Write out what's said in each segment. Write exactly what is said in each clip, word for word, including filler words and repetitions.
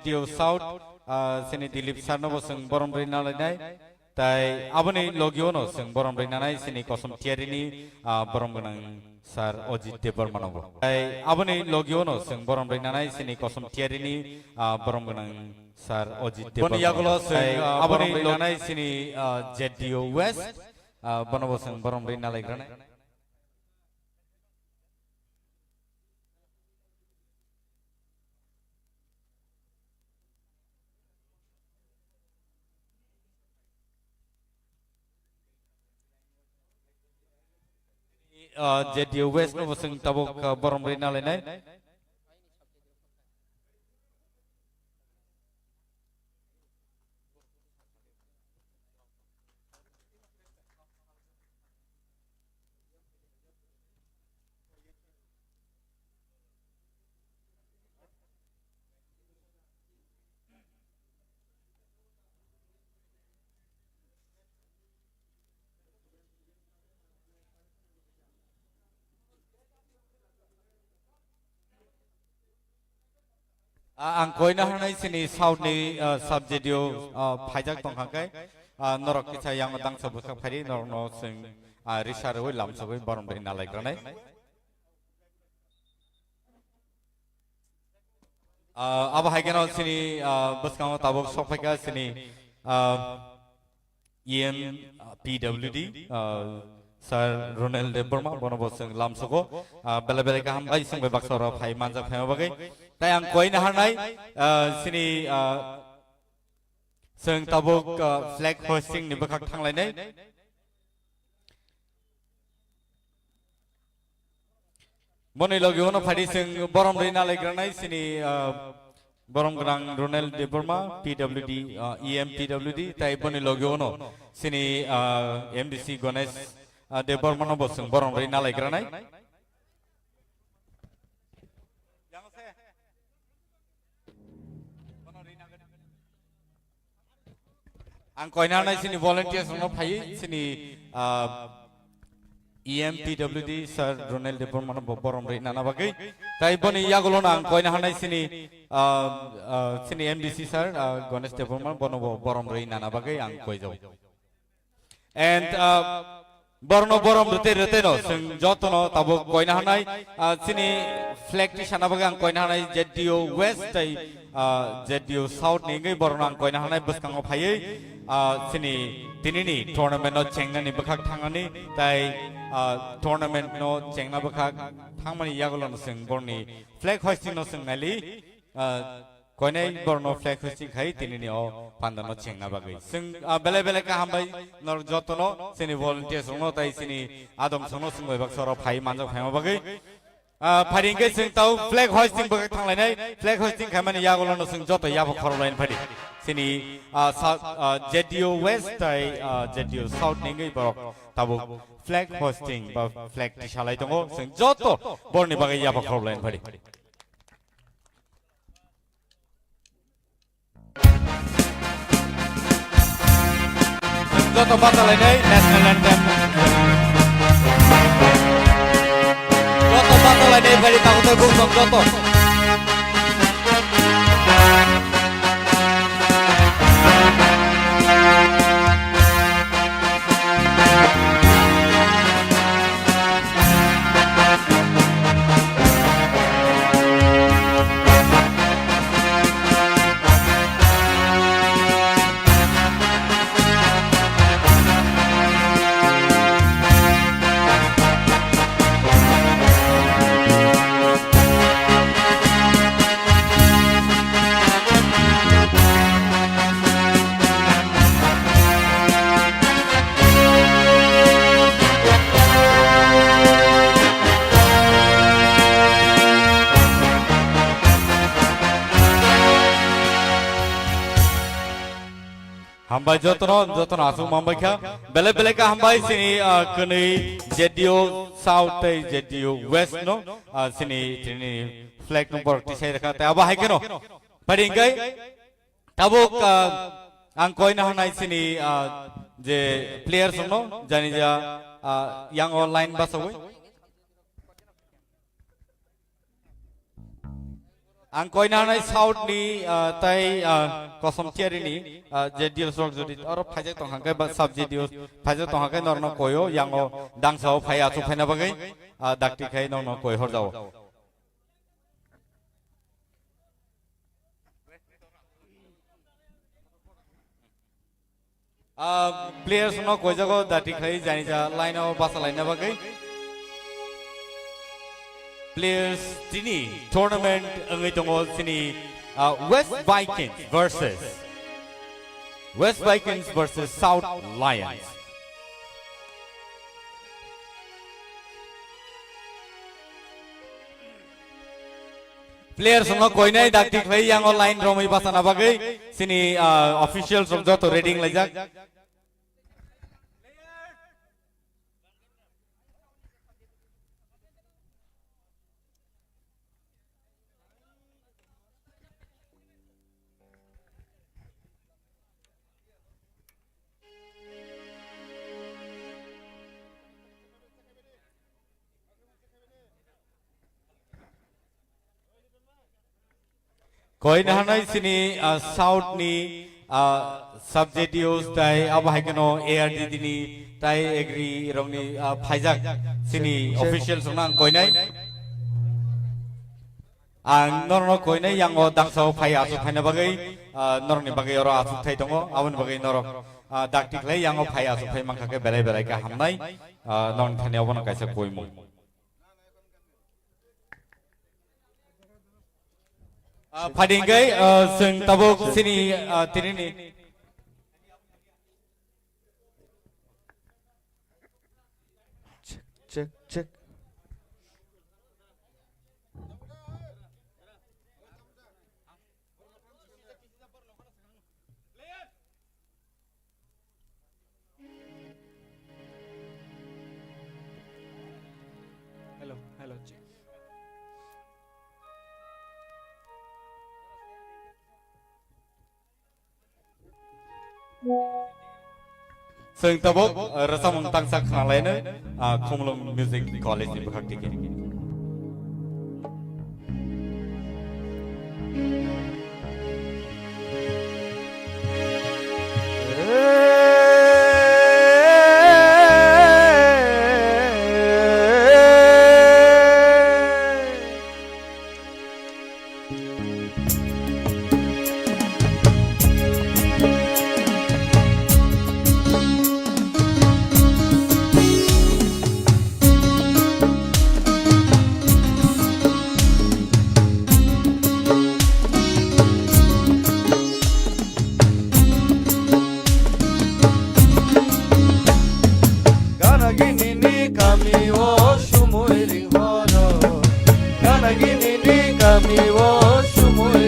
D O South, ah, sini Dilip sir no bo chwng borom rwi nalainai. Tai aboni logio no chwng borom rwi nanai sini kosom tiarini, ah, borom gwnang sir Ojit Debbarma no bo. Tai aboni logio no chwng borom rwi nanai sini kosom tiarini, ah, borom gwnang sir Ojit Debbarma. Boni yagulo chwng, ah, aboni borom rwi nanai sini, ah, Z D O West, ah, bono bo chwng borom rwi nalaigranai. Ah, Z D O West no bo chwng tabuk, ah, borom rwi nalainai. Ah, ang koina hanai sini South ni, ah, sub-jedio, ah, phaijak tongkha khe, ah, norok kisa yang dangsa bwkhak phaidi, norok no chwng, ah, risa rwi lamsogwi borom rwi nalaigranai. Ah, abo hai kheno sini, ah, bwskango tabuk sokphaikha sini, ah, E M P W D, ah, Sir Ronel Debbarma, bono bo chwng lamsogo. Ah, belai belai kaham bai chwng bai baksa oro phai manjak phaima bagwi. Tai ang koina hanai, ah, sini, ah, chwng tabuk, ah, flag hoisting ni bwkhak thanglainai. Boni logi uno phadi chwng borom rwi nalaigranai sini, ah, borom gwnang Ronel Debbarma, P W D, ah, E M P W D, tai boni logi uno sini, ah, M D C Ganesh, ah, Debbarma no bo chwng borom rwi nalaigranai. Ang koina hanai sini volunteers rokno phaiwi sini, ah, E M P W D Sir Ronel Debbarma no bo borom rwi nana bagwi. Tai boni yagulo no ang koina hanai sini, ah, ah, sini M D C Sir, ah, Ganesh Debbarma bono bo borom rwi nana bagwi ang koijao. And, ah, Borno borom rwtwi rwtwi no chwng joto no tabuk koina hanai, ah, chini flag tisana bagwi ang koina hanai Z D O West tai, ah, Z D O South ni wngwi borok no ang koina hanai bwskango phaiwi, ah, chini tinini tournament no chengnani bwkhak thangnani tai, ah, tournament no chengna bwkhak thangmani yagulo no chwng borni flag hoisting no chwng naili, ah, Koinai borno flag hoisting khai tinini o panda no chengna bagwi. Chwng, ah, belai belai kaham bai nor joto no chini volunteers rok no tai chini adom song no chwng bai baksa oro phai manjak phaima bagwi. Ah, phari hwnkhe chwng tau flag hoisting bagwi thanglainai, flag hoisting khaimani yagulo no chwng joto yapha khorok laini phadi. Chini, ah, sa-, ah, Z D O West tai, ah, Z D O South ni wngwi borok tabuk flag hoisting ba flag tisalai tongo. Chwng joto borni bagwi yapha khorok laini phadi. Joto bata lainai national anthem. Joto bata lainai bari takutai bung tong joto. Hambai jotono, jotono aswk manbai kha. Belai belai kha hambai chini, ah, kwnwi Z D O South tei Z D O West no, ah, chini, chini flag no borok tisai rwkha. Tei abo hai kheno. Pari hingkai tabuk, ah, ang koina hanai chini, ah, je players no, jani ja, ah, yang o line basawi. Ang koina hanai South ni, ah, tai, ah, kosom tiari ni, ah, J D S rok jodi oro phaijak tong hangkai ba sub J D S phaijak tong hangkai norno koyo yango dangsa o phai achu phaina bagwi, ah, dakti khai norno koi horjao. Ah, players no koijago dati khlai jani ja line o basa laina bagwi. Players tini tournament wngwi tongo chini, ah, West Vikings versus West Vikings versus South Lions. Players no koinai dakti khlai yango line romwi basana bagwi sini, ah, officials rok joto ready wnglaijak. Koi nahanai sini, ah, South ni, ah, subject use tai abo hai kheno A R D D ni tai agri rong ni, ah, phaijak sini officials rok nang koinai. Ang norokno koinai yango dangsa o phai asuk phaina bagwi, ah, norokni bagwi oro asuk thai tongo, aboni bagwi norok, ah, dakti khlai yango phai asuk phai mankha khe belai belai khe hamnai, ah, norokni thani obono kaisa koimung. Ah, phadi hingkhe, ah, chwng tabuk sini, ah, tinini. Check, check, check. Hello, hello, check. Chwng tabuk, uh, rwchapmung tangsa khnalaino, uh, Khumulwng Music College ni bwkhak tiki. Gana gini ni kami o sumui ring horo. Gana gini ni kami o sumui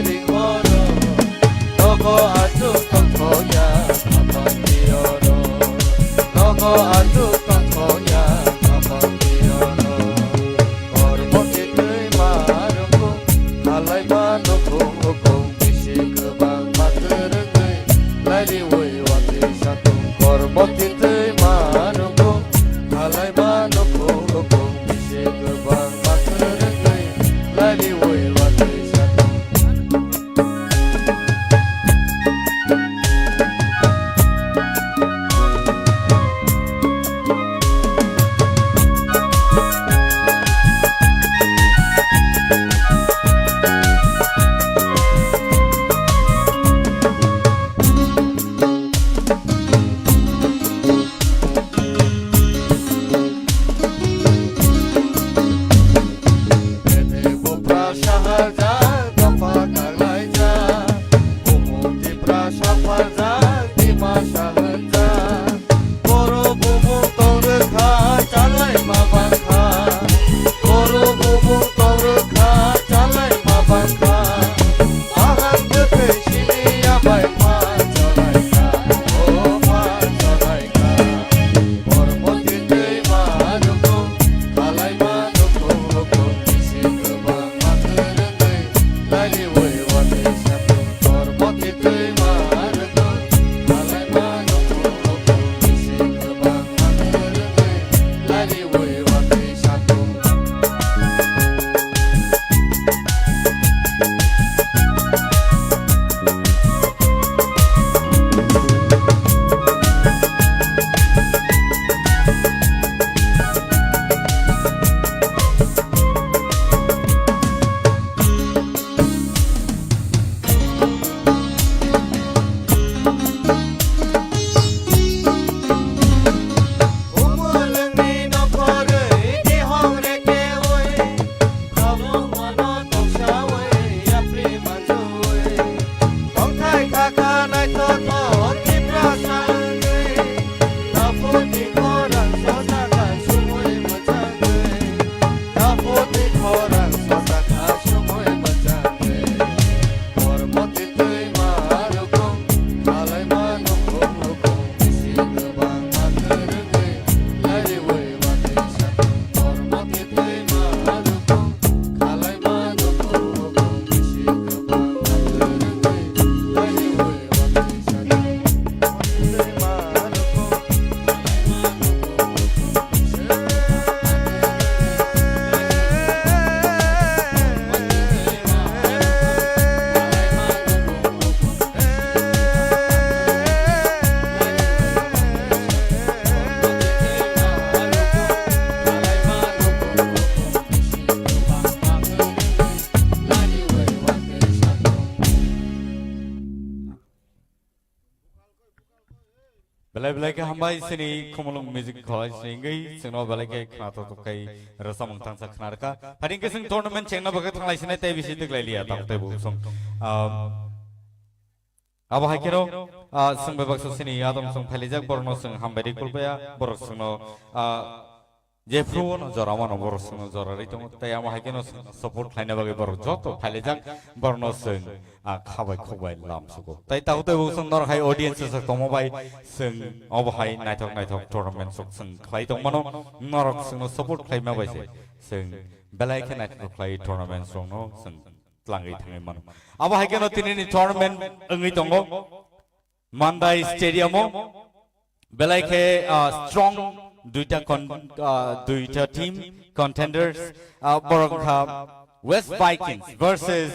Belai belai khe hambai sini Khumulwng Music College ni wngwi chwngno belai khe khna tok tok khai rwchapmung thangsa khna rwkha. Phai hwnkhe chwng tournament chengna bagwi thanglai sinai tei bisi twk lai liya tamo tei bo chwng. Ah, abo hai kheno, ah, chwng bai baksa sini adong chwng phailijak borokno chwng hambai rwi kulbaya borok chwngno, ah, Jephru no jora mano borok chwngno jora rwi tongo. Tei amo hai kheno support khlaina bagwi borok joto phailaijak borokno chwng, ah, khabai khukbai lamsugo. Tei tabuk tei bo chwng norok hai audience chwng tongma bai chwng obo hai naithok naithok tournament sok chwng khlai tongmano norok chwngno support khlaima bai se chwng belai khe naithok khlai tournament sokno chwng tlangwi thangwi mano. Abo hai kheno tinini tournament wngwi tongo. Mandai Stadium o belai khe, ah, strong duita con-, ah, duita team contenders, ah, borok kha West Vikings versus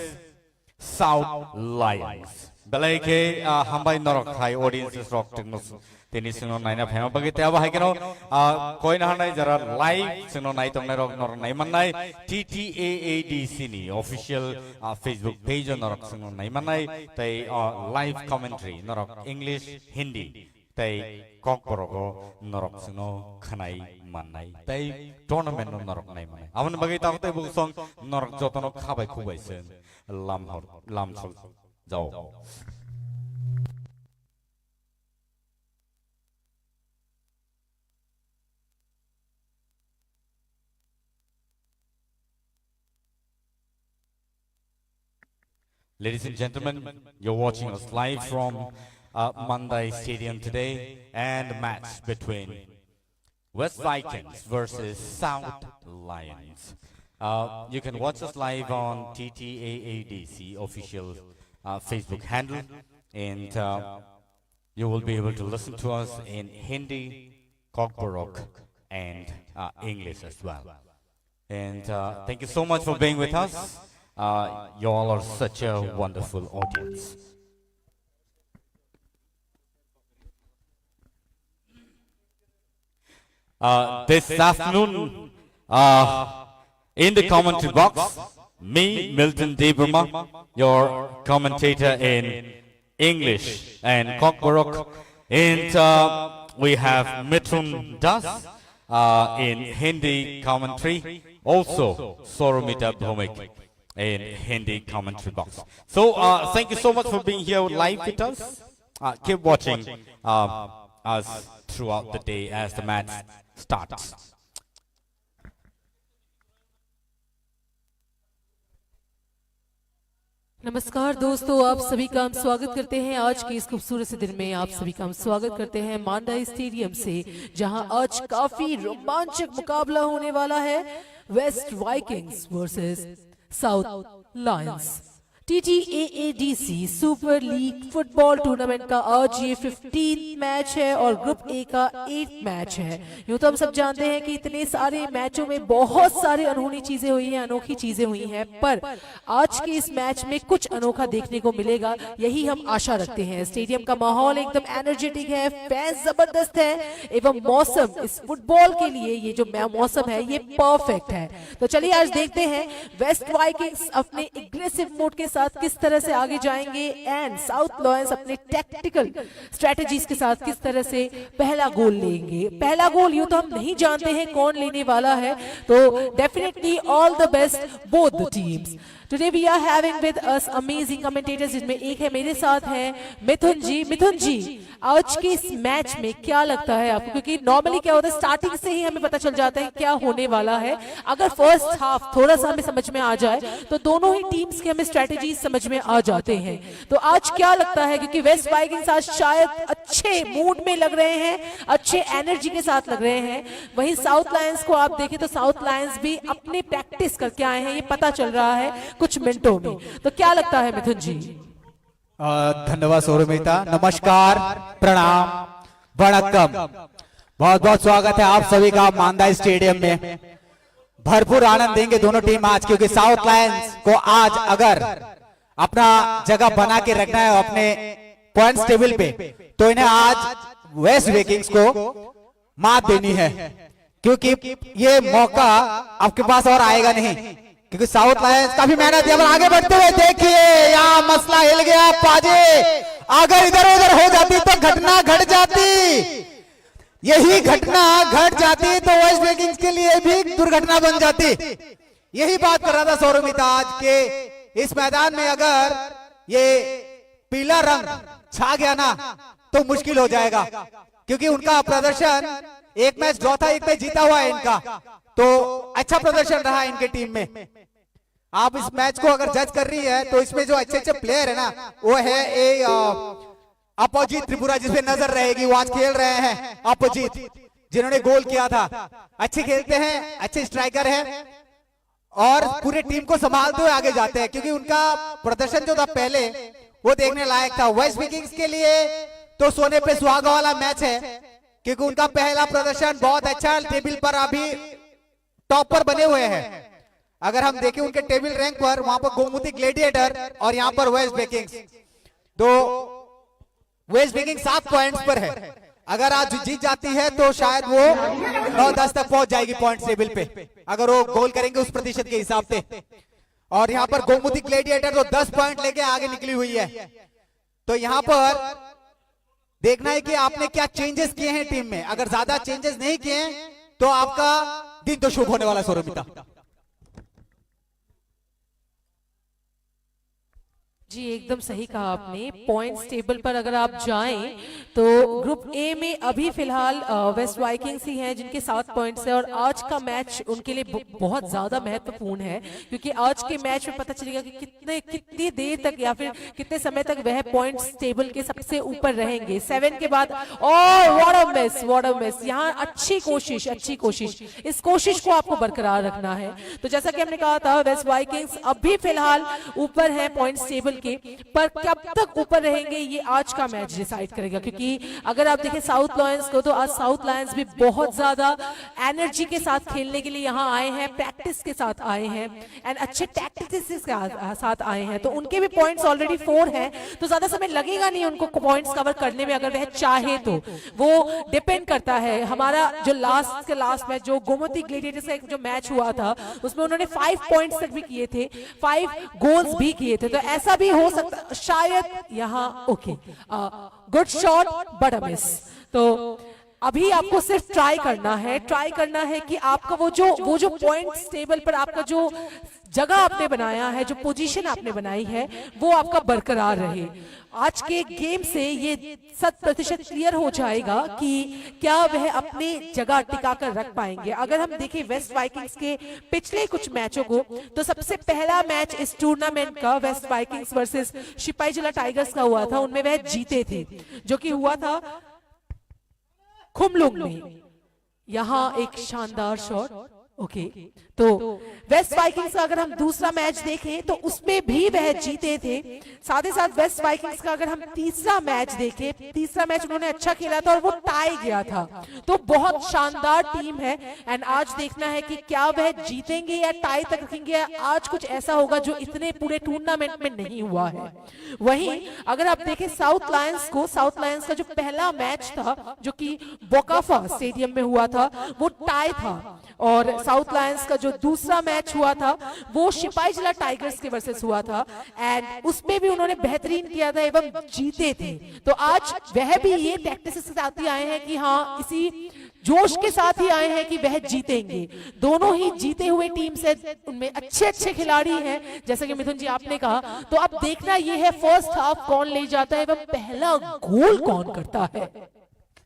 South Lions. Belai khe, ah, hambai norok hai audiences rok chwngno tini chwngno naina phaima bagwi tei abo hai kheno, ah, koina hanai jara live chwngno nai tongnai rok norok nai mannai T T A A D C ni official, ah, Facebook page o norok chwngno nai mannai tei, ah, live commentary norok English, Hindi tei Kokborok o norok chwngno khwnai mannai tei tournament no norok nai mannai. Aboni bagwi tabuk tei bo chwng norok jotono khabai khukbai chwng lamhor lamsok jao. Ladies and gentlemen, you're watching us live from, uh, Mandai Stadium today and the match between West Vikings versus South Lions. Uh, you can watch us live on T T A A D C official, uh, Facebook handle, and, uh, you will be able to listen to us in Hindi, Kokborok, and, uh, English as well. And, uh, thank you so much for being with us. Uh, you all are such a wonderful audience. Uh, this afternoon, uh, in the commentary box, me, Milton Debbarma, your commentator in English and Kokborok. And, uh, we have Mithun Das, uh, in Hindi commentary, also Soromita Bhowmik in Hindi commentary box. So, uh, thank you so much for being here live with us. Uh, keep watching, uh, us throughout the day as the match starts. नमस्कार दोस्तों, आप सभी का हम स्वागत करते हैं आज के इस खूबसूरत से दिन में। आप सभी का हम स्वागत करते हैं मांडा स्टेडियम से, जहां आज काफी रोमांचक मुकाबला होने वाला है, West Vikings versus South Lions. T T A A D C super league football tournament का आज ये फिफ्टीन मैच है और ग्रुप ए का एट मैच है। यूं तो हम सब जानते हैं कि इतने सारे मैचों में बहुत सारी अनहोनी चीजें हुई हैं, अनोखी चीजें हुई हैं, पर आज के इस मैच में कुछ अनोखा देखने को मिलेगा, यही हम आशा रखते हैं। स्टेडियम का माहौल एकदम एनर्जेटिक है, फैंस जबरदस्त है एवं मौसम इस फुटबॉल के लिए, ये जो मै-, मौसम है, ये परफेक्ट है। तो चलिए आज देखते हैं वेस्ट वाइकिंग्स अपने एग्रेसिव मोड के साथ किस तरह से आगे जाएंगे एंड साउथ लायंस अपने टैक्टिकल स्ट्रेटजीज के साथ किस तरह से पहला गोल लेंगे। पहला गोल यूं तो हम नहीं जानते हैं कौन लेने वाला है, तो definitely all the best both the teams. Today we are having with us amazing commentators, जिनमें एक है मेरे साथ है मिथुन जी। मिथुन जी, आज के इस मैच में क्या लगता है आपको? क्योंकि नॉर्मली क्या होता है, स्टार्टिंग से ही हमें पता चल जाता है क्या होने वाला है। अगर फर्स्ट हाफ थोड़ा सा हमें समझ में आ जाए तो दोनों ही टीम्स के हमें स्ट्रेटजी समझ में आ जाते हैं। तो आज क्या लगता है, क्योंकि वेस्ट वाइकिंग्स आज शायद अच्छे मूड में लग रहे हैं, अच्छे एनर्जी के साथ लग रहे हैं, वहीं साउथ लायंस को आप देखें तो साउथ लायंस भी अपनी प्रैक्टिस करके आए हैं, ये पता चल रहा है कुछ मिनटों में। तो क्या लगता है मिथुन जी? अ, धन्यवाद सौरभ मेहता। नमस्कार, प्रणाम, वणक्कम। बहुत बहुत स्वागत है आप सभी का मांदा स्टेडियम में। भरपूर आनंद देंगे दोनों टीम आज, क्योंकि साउथ लायंस को आज अगर अपना जगह बना के रखना है अपने पॉइंट्स टेबल पे, तो इन्हें आज वेस्ट वाइकिंग्स को मात देनी है, क्योंकि ये मौका आपके पास और आएगा नहीं, क्योंकि साउथ लायंस काफी मेहनत है। पर आगे बढ़ते हुए देखिए, यहाँ मसला हिल गया पाजी, अगर इधर उधर हो जाती तो घटना घट जाती। यही घटना घट जाती तो वेस्ट विंगीज के लिए भी दुर्घटना बन जाती। यही बात कर रहा था सौरभ मिता आज के इस मैदान में, अगर ये पीला रंग छा गया ना तो मुश्किल हो जाएगा, क्योंकि उनका प्रदर्शन, एक मैच ड्रॉ था, एक मैच जीता हुआ है इनका, तो अच्छा प्रदर्शन रहा है इनके टीम में। आप इस मैच को अगर जज कर रही है तो इसमें जो अच्छे अच्छे प्लेयर है ना, वो है ए अपोजिट त्रिपुरा, जिसपे नजर रहेगी। वो आज खेल रहे हैं अपोजिट, जिन्होंने गोल किया था, अच्छे खेलते हैं, अच्छे स्ट्राइकर हैं और पूरे टीम को संभालते हुए आगे जाते हैं, क्योंकि उनका प्रदर्शन जो था पहले, वो देखने लायक था। वेस्ट विंगीज के लिए तो सोने पे सुहागा वाला मैच है, क्योंकि उनका पहला प्रदर्शन बहुत अच्छा, टेबल पर अभी टॉप पर बने हुए हैं। अगर हम देखें उनके टेबल रैंक पर, वहां पर गोमती ग्लैडिएटर और यहाँ पर वेस्ट विंगीज, तो वेस्ट विंगीज सात पॉइंट्स पर है। अगर आज जीत जाती है तो शायद वो नौ दस तक पहुंच जाएगी पॉइंट्स टेबल पे, अगर वो गोल करेंगे उस प्रतिशत के हिसाब से। और यहाँ पर गोमती ग्लैडिएटर तो दस पॉइंट लेके आगे निकली हुई है। तो यहाँ पर देखना है कि आपने क्या चेंजेस किए हैं टीम में। अगर ज्यादा चेंजेस नहीं किए हैं तो आपका दिन तो शुभ होने वाला है, सौरभ मिता। जी, एकदम सही कहा आपने। पॉइंट्स टेबल पर अगर आप जाएं तो ग्रुप ए में अभी फिलहाल अ, वेस्ट वाइकिंग्स ही हैं जिनके सात पॉइंट्स हैं और आज का मैच उनके लिए ब- बहुत ज़्यादा महत्वपूर्ण है, क्योंकि आज के मैच में पता चलेगा कि कितने कितनी देर तक या फिर कितने समय तक वह पॉइंट्स टेबल के सबसे ऊपर रहेंगे। सेवन के बाद, और what a miss, what a miss. यहाँ अच्छी कोशिश, अच्छी कोशिश, इस कोशिश को आपको बरकरार रखना है। तो जैसा कि हमने कहा था, वेस्ट वाइकिंग्स अभी फिलहाल ऊपर है पॉइंट्स टेबल के, पर कब तक ऊपर रहेंगे ये आज का मैच डिसाइड करेगा, क्योंकि अगर आप देखें साउथ लायंस को, तो आज साउथ लायंस भी बहुत ज्यादा एनर्जी के साथ खेलने के लिए यहाँ आए हैं, प्रैक्टिस के साथ आए हैं एंड अच्छे टैक्टिक्स के साथ, साथ आए हैं, तो उनके भी पॉइंट्स ऑलरेडी फोर हैं। तो ज्यादा समय लगेगा नहीं उनको पॉइंट्स कवर करने में, अगर वह चाहे तो। वो डिपेंड करता है। हमारा जो लास्ट के लास्ट मैच, जो गोमती ग्लेडिएटर्स का एक जो मैच हुआ था, उसमें उन्होंने फाइव पॉइंट्स तक भी किए थे, फाइव गोल्स भी किए थे। तो ऐसा भी हो सकता शायद। यहाँ, ओके, गुड शॉट, बट अ मिस। तो अभी आपको सिर्फ ट्राई करना है, ट्राई करना है कि आपका वो जो वो जो पॉइंट्स टेबल पर आपका जो जगह आपने बनाया है, जो पोजीशन आपने बनाई है, वो आपका बरकरार रहे। आज के गेम से ये शत प्रतिशत क्लियर हो जाएगा कि क्या वह अपनी जगह टिका कर रख पाएंगे। अगर हम देखें वेस्ट वाइकिंग्स के पिछले कुछ मैचों को, तो सबसे पहला मैच इस टूर्नामेंट का वेस्ट वाइकिंग्स वर्सेस सिपाही जिला टाइगर्स का हुआ था, उनमें वह जीते थे, जो कि हुआ था खुमलुंग में। यहाँ एक शानदार शॉट। ओके, तो वेस्ट वाइकिंग्स का अगर हम दूसरा मैच देखें तो उसमें भी वह जीते थे। साथ ही साथ वेस्ट वाइकिंग्स का अगर हम तीसरा मैच देखें, तीसरा मैच उन्होंने अच्छा खेला था और वो टाई गया था। तो बहुत शानदार टीम है एंड आज देखना है कि क्या वह जीतेंगे या टाई तक रखेंगे। आज कुछ ऐसा होगा जो इतने पूरे टूर्नामेंट में नहीं हुआ है। वहीं अगर आप देखें साउथ लायंस को, साउथ लायंस का जो पहला मैच था, जो कि बोकाफा स्टेडियम में हुआ था, वो टाई था। और साउथ लायंस का जो दूसरा मैच हुआ था, वो सिपाही जिला टाइगर्स के वर्सेस हुआ था एंड उसमें भी उन्होंने बेहतरीन किया था एवं जीते थे। तो आज वह भी ये टैक्टिक्स के साथ ही आए हैं कि हाँ, इसी जोश के साथ ही आए हैं कि वह जीतेंगे। दोनों ही जीते हुए टीम से, उनमें अच्छे अच्छे खिलाड़ी हैं, जैसा कि मिथुन जी आपने कहा। तो अब देखना ये है फर्स्ट हाफ कौन ले जाता है एवं पहला गोल कौन करता है।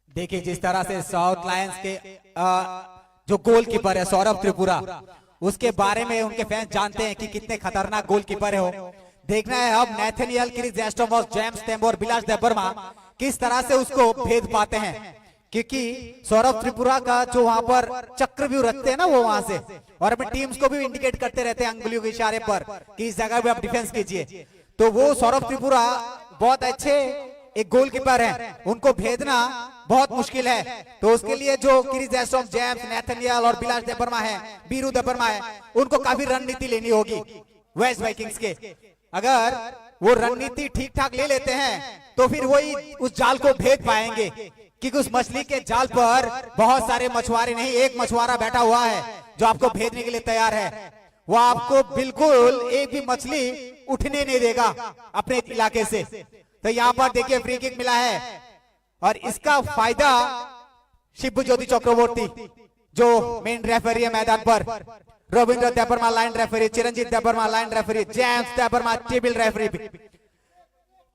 देखिए, जिस तरह से साउथ लायंस के अ, जो गोलकीपर है सौरभ त्रिपुरा, उसके बारे में उनके फैंस जानते हैं कि कितने खतरनाक गोलकीपर है वो। देखना है अब नैथनियल, क्रिस एस्टोमोस, जेम्स तेम्बो और बिलास देबबर्मा किस तरह से उसको भेद पाते हैं, क्योंकि सौरभ त्रिपुरा का जो वहां पर चक्रव्यूह रखते हैं ना वो वहां से, और अपनी टीम्स को भी इंडिकेट करते रहते हैं अंगुलियों के इशारे पर कि इस जगह पे आप डिफेंस कीजिए। तो वो सौरभ त्रिपुरा बहुत अच्छे एक गोलकीपर हैं, उनको भेदना बहुत मुश्किल है। तो उसके लिए जो क्रिस एस्टोम, जेम्स नैथनियल और बिलास देबबर्मा है, बीरू देबबर्मा है, उनको काफी रणनीति लेनी होगी वेस्ट वाइकिंग्स के। अगर वो रणनीति ठीक ठाक ले लेते हैं तो फिर वही उस जाल को भेद पाएंगे, क्योंकि उस मछली के जाल पर बहुत सारे मछुआरे नहीं, एक मछुआरा बैठा हुआ है जो आपको भेदने के लिए तैयार है। वो आपको बिल्कुल एक भी मछली उठने नहीं देगा अपने इलाके से। तो यहाँ पर देखिए, फ्री किक मिला है और इसका फायदा शिव ज्योति चक्रवर्ती जो मेन रेफरी है मैदान पर, Ravindra Debbarma line referee, Chiranjit Debbarma line referee, James Debbarma table referee.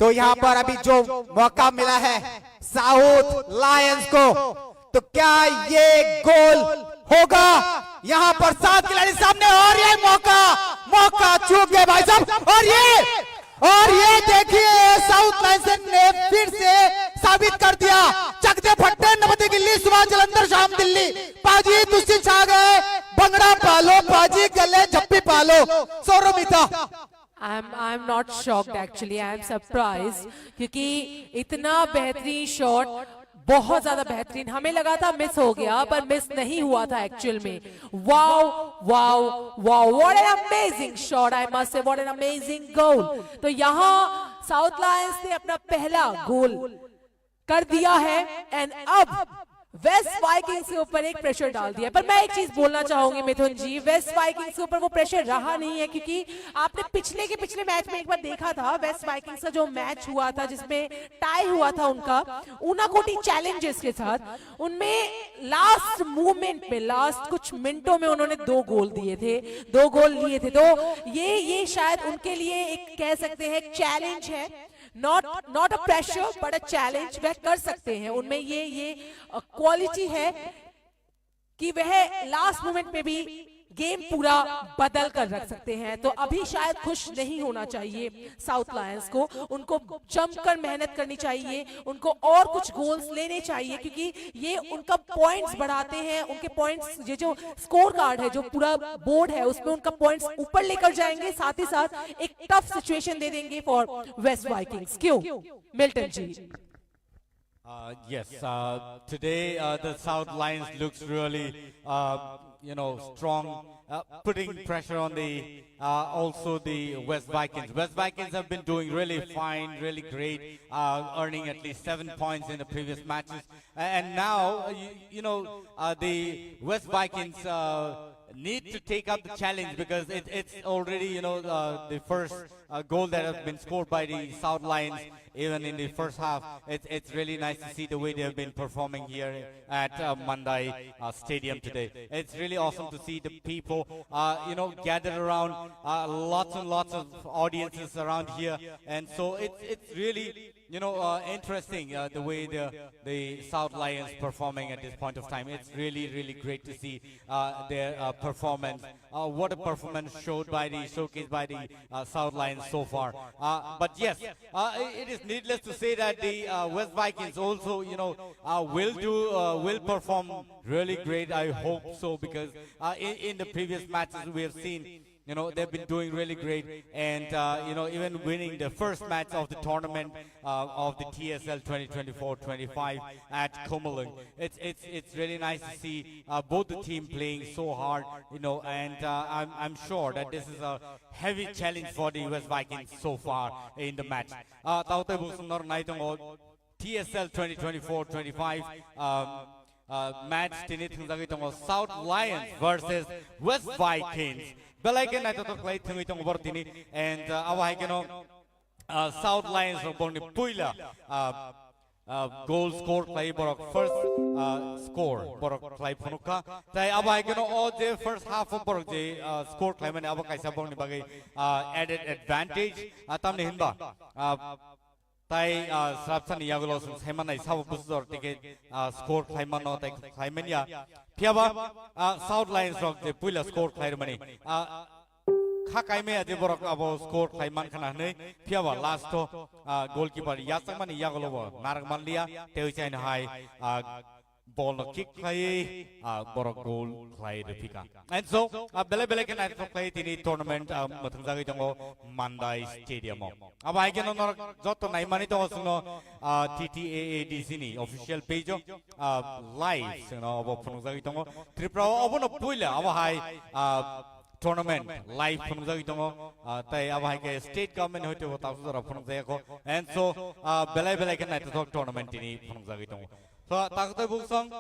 तो यहाँ पर अभी जो मौका मिला है साउथ लायंस को, तो क्या ये गोल होगा? यहाँ पर सात खिलाड़ी सामने और ये मौका, मौका चूक गए भाई साहब। और ये, और ये देखिए, साउथ लायंस ने फिर से साबित कर दिया। चकदे फट्टे नबती गिल्ली सुबह जलंधर शाम दिल्ली। पाजी तुसी छा गए, भंगड़ा पालो पाजी गले झप्पी पालो। सोरो मिता। I'm I'm not shocked actually. I'm surprised क्योंकि इतना बेहतरीन शॉट, बहुत ज्यादा बेहतरीन। हमें लगा था मिस हो गया, पर मिस नहीं हुआ था एक्चुअल में। Wow, wow, wow! What an amazing shot, I must say. What an amazing goal. तो यहाँ साउथ लायंस ने अपना पहला गोल कर दिया है। एंड अब वेस्ट वाइकिंग्स के ऊपर एक प्रेशर डाल दिया। पर मैं एक चीज बोलना चाहूंगी मिथुन जी, वेस्ट वाइकिंग्स के ऊपर वो प्रेशर रहा नहीं है, क्योंकि आपने पिछले के पिछले मैच में एक बार देखा था, वेस्ट वाइकिंग्स का जो मैच हुआ था जिसमें टाई हुआ था उनका उनाकोटी चैलेंजर्स के साथ, उनमें लास्ट मोमेंट में, लास्ट कुछ मिनटों में उन्होंने दो गोल दिए थे, दो गोल लिए थे। तो ये ये शायद उनके लिए एक, कह सकते हैं, चैलेंज है। Not not a pressure but a challenge। वह कर सकते हैं, उनमें ये ये क्वालिटी है कि वह लास्ट मोमेंट में भी गेम पूरा बदल कर रख सकते हैं। तो अभी शायद खुश नहीं होना चाहिए साउथ लायंस को, उनको जमकर मेहनत करनी चाहिए, उनको और कुछ गोल्स लेने चाहिए, क्योंकि ये उनका पॉइंट्स बढ़ाते हैं, उनके पॉइंट्स, ये जो स्कोर कार्ड है, जो पूरा बोर्ड है, उसमें उनका पॉइंट्स ऊपर लेकर जाएंगे, साथ ही साथ एक टफ सिचुएशन दे देंगे फॉर वेस्ट वाइकिंग्स। क्यों मिल्टन जी? Uh, yes, uh, today uh, the South Lions looks really, uh, you know, strong, uh, putting pressure on the uh, also the West Vikings. West Vikings have been doing really fine, really great, uh, earning at least seven points in the previous matches. A- And now, uh, you, you know, uh, the West Vikings uh, need to take up the challenge because it, it's already, you know, uh, the first uh, goal that has been scored by the South Lions, even in the first half. It's, it's really nice to see the way they have been performing here at uh, Mandai uh, Stadium today. It's really awesome to see the people, uh, you know, gathered around, uh, lots and lots of audiences around here, and so it's it's really, you know, uh, interesting uh, the way the the South Lions performing at this point of time. It's really really great to see uh, their uh, performance. Uh, what a performance showed by the showcase by the uh, South Lions so far. Uh, but yes, uh, it is needless to say that the uh, West Vikings also, you know, uh, will do uh, will perform really great. I hope so because uh, in, in the previous matches we have seen, you know, they've been doing really great, and uh, you know, even winning the first match of the tournament uh, of the T S L twenty twenty-four twenty-five at Khumulwng. It's it's it's really nice to see uh, both the team playing so hard, you know, and uh, I'm I'm sure that this is a heavy challenge for the West Vikings so far in the match. Uh, tautai busung nor nai tongo T S L twenty twenty-four twenty-five um, uh, match tini thwngjagwi tongo South Lions versus West Vikings. Belai khe naithothok khlai thwngwi tongo bor tini, and uh, abo hai kheno uh, South Lions rok borokni puila uh, uh, goal score khlai borok first uh, score borok khlai phunukha. Tai abo hai kheno o je first half o borok je uh, score khlai mani abo kaisa borokni bagwi uh, added advantage, uh, tamni hinba uh, tai uh, srapsani yagulo saimanai sabo busujor tike uh, score khlai mano tai khlai manya. Phiyaba uh, South Lions rok je puila score khlai mani uh, kha kaimaya je borok abo score khlai man khana hwnwi, phiyaba last o ah, goalkeeper yachakmani yagulo bo narak manliya, tei chaino hai ah, ball no kick khlaiwi ah, borok goal khlai rwphika. And so ah, belai belai khe naithok khlai tini tournament ah, mwthwngjagwi tongo Mandai Stadium o. Abo hai kheno norok joto naimani tongo chwngno ah, T T A A D C ni official page o ah, live chwngno obo phunukjagwi tongo Tripura o. Obono puila abo hai ah, tournament live phunukjagwi tongo, ah, tai abo hai khe state government hoite bo tabuk jora phunukjaya kho. And so ah, belai belai khe naithothok tournament tini phunukjagwi tongo. So takhwtwi buksong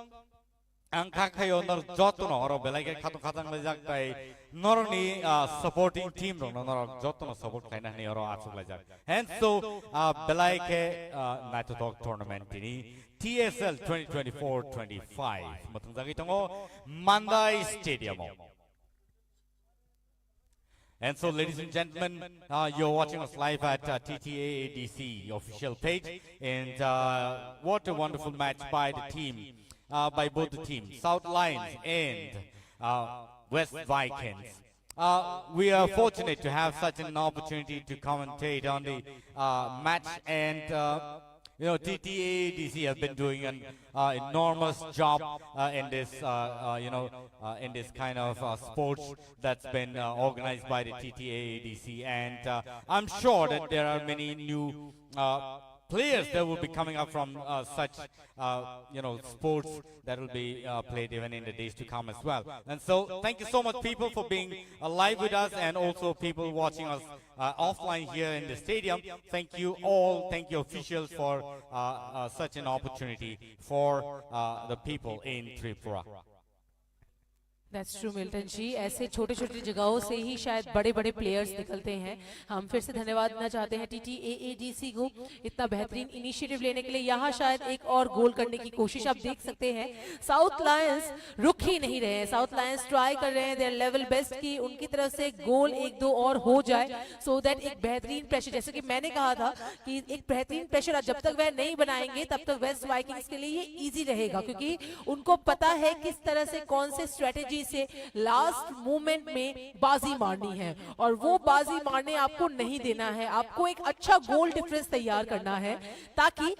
ang kha khaio nor jotono oro belai khe khatong khatang laijak tai norokni ah, supporting team rokno norok jotono support khlaina hwnwi oro achuk laijak. And so ah, belai khe ah, naithothok tournament tini T S L twenty twenty-four twenty-five. Mwthwngjagwi tongo Mandai Stadium o. And so, ladies and gentlemen, uh, you're watching us live at uh, T T A A D C official page, and uh, what a wonderful match by the team, uh, by both the teams, South Lions and uh, West Vikings. Uh, we are fortunate to have such an opportunity to commentate on the uh, match, and uh, you know, T T A A D C have been doing an uh, enormous job uh, in this, uh, uh, you know, uh, in this kind of uh, sports that's been uh, organized by the T T A A D C, and uh, I'm sure that there are many new uh, players that will be coming up from uh, such, uh, you know, sports that will be uh, played even in the days to come as well. And so, thank you so much, people, for being uh, live with us, and also people watching us uh, offline here in the stadium. Thank you all. Thank you, officials, for uh, uh, such an opportunity for uh, the people in Tripura. That's true, Milton ji. ऐसे छोटे छोटे जगहों से ही शायद बड़े बड़े प्लेयर्स निकलते हैं। हम फिर से धन्यवाद देना चाहते हैं टीटीएएडीसी को इतना बेहतरीन इनिशिएटिव लेने के लिए। यहाँ शायद एक और गोल करने की कोशिश आप देख सकते हैं। साउथ लायंस रुक ही नहीं रहे हैं। साउथ लायंस ट्राई कर रहे हैं देयर लेवल बेस्ट कि उनकी तरफ से गोल एक दो और हो जाए, सो दैट एक बेहतरीन प्रेशर, जैसे कि मैंने कहा था कि एक बेहतरीन प्रेशर जब तक वह नहीं बनाएंगे तब तक वेस्ट वाइकिंग्स के लिए ये ईजी रहेगा, क्योंकि उनको पता है किस तरह से कौन से स्ट्रेटेजी से लास्ट मोमेंट में बाजी मारनी है, और वो बाजी मारने आपको नहीं देना है। आपको एक अच्छा गोल डिफरेंस तैयार करना है, ताकि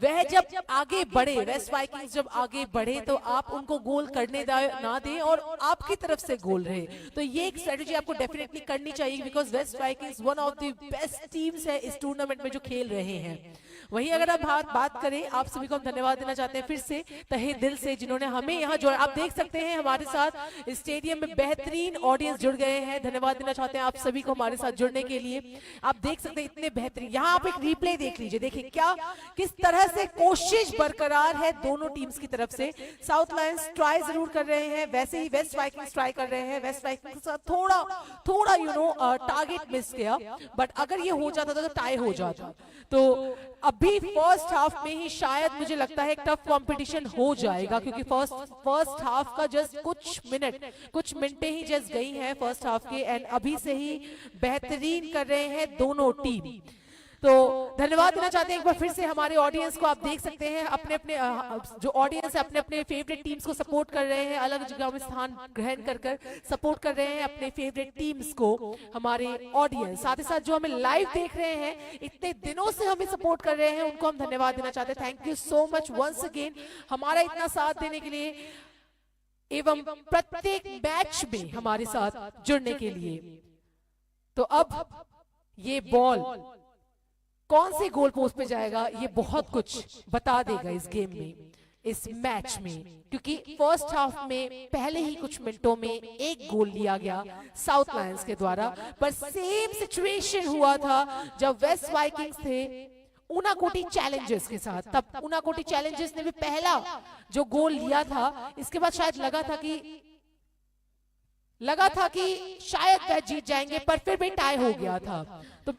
वह जब आगे बढ़े, वेस्ट वाइकिंग्स जब आगे बढ़े, तो आप उनको गोल करने दा- ना दें और आपकी तरफ से गोल रहे। तो ये एक स्ट्रेटेजी आपको डेफिनेटली करनी चाहिए, because West Vikings one of the best teams है इस टूर्नामेंट में जो खेल रहे हैं। वहीं अगर हम बात बात करें, आप सभी को हम धन्यवाद देना चाहते हैं फिर से तहे दिल से, जिन्होंने हमें यहाँ जोड़ा। आप देख सकते हैं हमारे साथ स्टेडियम में बेहतरीन ऑडियंस जुड़ गए हैं। धन्यवाद देना चाहते हैं आप सभी को हमारे साथ जुड़ने के लिए। आप देख सकते हैं इतने बेहतरीन, यहाँ आप एक रिप्ले देख लीजिए, देखिए क्या, किस तरह से कोशिश बरकरार है दोनों टीम्स की तरफ से। साउथ लायंस ट्राई जरूर कर रहे हैं, वैसे ही वेस्ट वाइकिंग्स ट्राई कर रहे हैं। वेस्ट वाइकिंग्स का थोड़ा थोड़ा यू नो टारगेट मिस गया, बट अगर ये हो जाता तो टाई हो जाता। तो अभी फर्स्ट हाफ में ही शायद मुझे लगता है एक टफ कंपटीशन हो जाएगा, क्योंकि फर्स्ट फर्स्ट हाफ का जस्ट कुछ मिनट, कुछ मिनटें ही जस्ट गई हैं फर्स्ट हाफ के, एंड अभी से ही बेहतरीन कर रहे हैं दोनों टीम। तो धन्यवाद देना चाहते हैं एक बार फिर से हमारे ऑडियंस को। आप देख सकते हैं अपने अपने अ, जो ऑडियंस है अपने अपने फेवरेट टीम्स को सपोर्ट कर रहे हैं, अलग जगह में स्थान ग्रहण कर कर सपोर्ट कर रहे हैं अपने फेवरेट टीम्स को हमारे ऑडियंस। साथ ही साथ जो हमें लाइव देख रहे हैं, इतने दिनों से हमें सपोर्ट कर रहे हैं, उनको हम धन्यवाद देना चाहते हैं। Thank you so much once again हमारा इतना साथ देने के लिए एवं प्रत्येक मैच में हमारे साथ जुड़ने के लिए। तो अब ये बॉल कौन से गोल पोस्ट पे जाएगा, ये बहुत कुछ बता देगा इस गेम में, इस मैच में, क्योंकि फर्स्ट हाफ में पहले ही कुछ मिनटों में एक गोल लिया गया साउथ लायंस के द्वारा। पर सेम सिचुएशन हुआ था जब वेस्ट वाइकिंग्स थे उनाकोटी चैलेंजर्स के साथ। तब उनाकोटी चैलेंजर्स ने भी पहला जो गोल लिया था, इसके बाद शायद लगा था कि लगा था कि शायद वह जीत जाएंगे, पर फिर भी टाई हो गया था। तो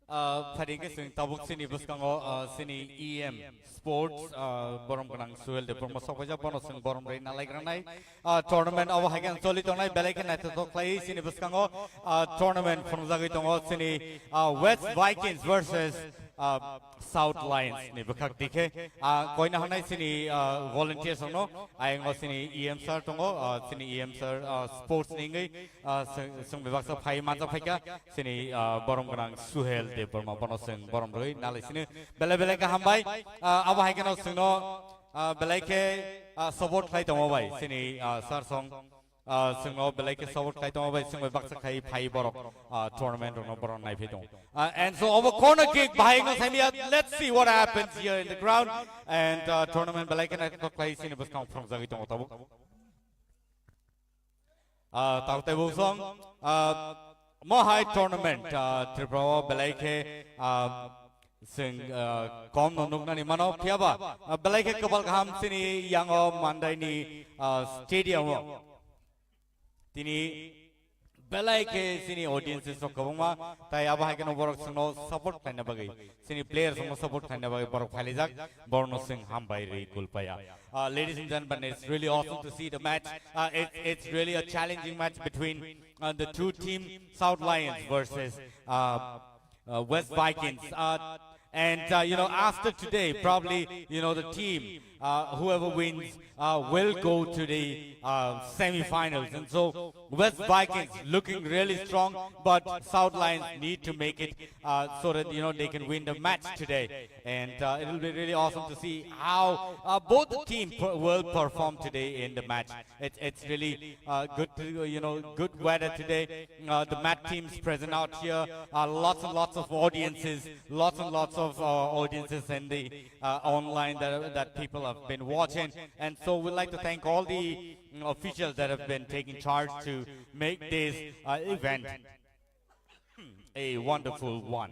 Uh, pharingke chwng tabuk chini bwskango uh, chini E M Sports uh, borom gwnang Suhel Debbarma sokphaijak, bono chwng borom rwi nalai granai uh, tournament abo hai khe choli tongnai, belai khe naithothok khlai chini bwskango uh, tournament phunukjagwi tongo chini uh, West Vikings versus uh, South Lions ni bwkhak dikhe uh, koina hanai chini uh, volunteers rokno ayang o chini E M sir tongo, uh, chini E M sir uh, sports ni wngwi Ah, chwng chwng bebaksa phai manjak phaikha chini ah, borom gwnang Suhel Debbarma, bono chwng borom rwi nalai sini belai belai khe hambai. Ah, abo hai kheno chwngno ah, belai khe ah, support khlai tongo bai chini ah, sir song ah, chwngno belai khe support khlai tongo bai, chwng bai baksa khai phai borok ah, tournament rokno borok naiphai tongo. Ah, and so obo corner kick bahai wngkha saimya, let's see what happens here in the ground, and ah, tournament belai khe naithothok khlai chini bwskang phwrwngjagwi tongo tabuk. Ah, tabuk tei bosong ah, mohai tournament ah, Tripura o belai khe ah, chwng ah, kom no nuknani mano, phiyaba ah, belai khe kwbal kaham chini yango Mandai ni ah, stadium o tini Belai khe chini audiences rok kwbangma, tai abo hai kheno borok chwngno support khlaina bagwi, chini players rokno support khlaina bagwi borok phailaijak, borokno chwng hambai rwi kulpaya. Uh, ladies and gentlemen, it's really awesome to see the match. Uh, it's, it's really a challenging match between uh, the two team, South Lions versus uh, uh, West Vikings. Uh, and uh, you know, after today, probably you know the team, uh, whoever wins, uh, will go to the uh, semifinals. And so West Vikings looking really strong, but South Lions need to make it uh, so that you know they can win the match today. And uh, it will be really awesome to see how uh, both the team per- will perform today in the match. It's it's really uh, good to you know good weather today. Uh, the mat teams present out here. Uh, lots and lots of audiences, lots and lots of uh, audiences in the uh, online that that people have been watching. And so we'd like to thank all the mm, officials that have been taking charge to make this uh, event a wonderful one.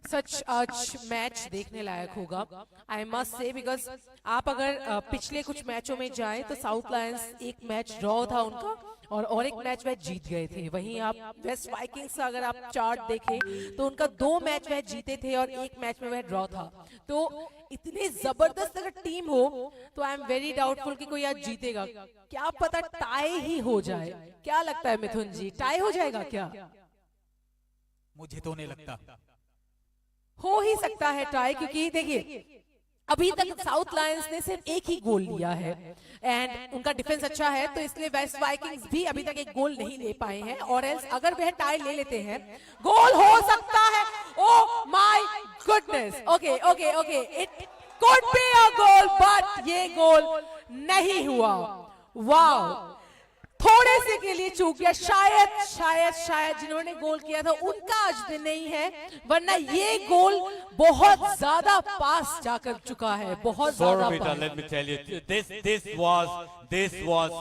सच आज मैच देखने लायक होगा, I must say, because आप अगर अ, पिछले कुछ मैचों में जाएं तो साउथ लायंस एक मैच ड्रॉ था उनका और और एक मैच वह जीत गए थे। वहीं आप वेस्ट वाइकिंग्स का अगर आप चार्ट देखें तो उनका दो मैच वह जीते थे और एक मैच में वह ड्रॉ था। तो इतनी जबरदस्त अगर टीम हो तो आई एम वेरी डाउटफुल कि कोई आज जीतेगा। क्या पता टाई ही हो जाए। क्या लगता है मिथुन जी, टाई हो जाएगा क्या? मुझे तो नहीं लगता। हो ही सकता है टाई, क्योंकि देखिए अभी तक साउथ लायंस ने सिर्फ एक ही गोल लिया है एंड उनका डिफेंस अच्छा है, तो इसलिए वेस्ट वाइकिंग्स भी अभी तक एक गोल नहीं ले पाए हैं। और एल्स अगर वह टाई ले लेते हैं, गोल हो सकता है। Oh my goodness, okay, okay, okay, it could be a goal, but ये गोल नहीं हुआ। वाओ, थोड़े से के लिए चूक गया, शायद शायद शायद जिन्होंने गोल किया था उनका आज दिन नहीं है, वरना ये गोल बहुत ज्यादा पास जाकर चुका है, बहुत ज्यादा Sorry, Peter, pass. let me tell you, this this was this was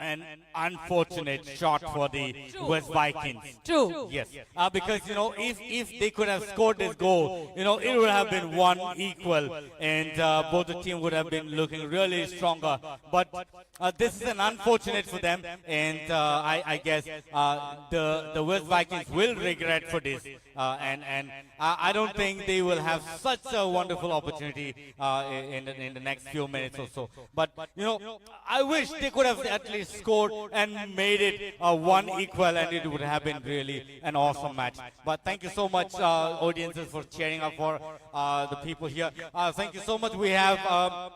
an unfortunate shot for the West Vikings. True. Yes, uh, because you know if if they could have scored this goal, you know it would have been one equal, and uh, both the team would have been looking really stronger. But uh, this is an unfortunate for them, and uh, I, I guess uh, the the West Vikings will regret for this, uh, and and I, I don't think they will have such a wonderful opportunity uh, in in the, in the next few minutes or so. But you know, I wish they could have at least scored and made it uh, one equal, and it would have been really an awesome match. But thank you so much, uh, audiences, for cheering up for uh, the people here. Uh, thank you so much. We have. Um,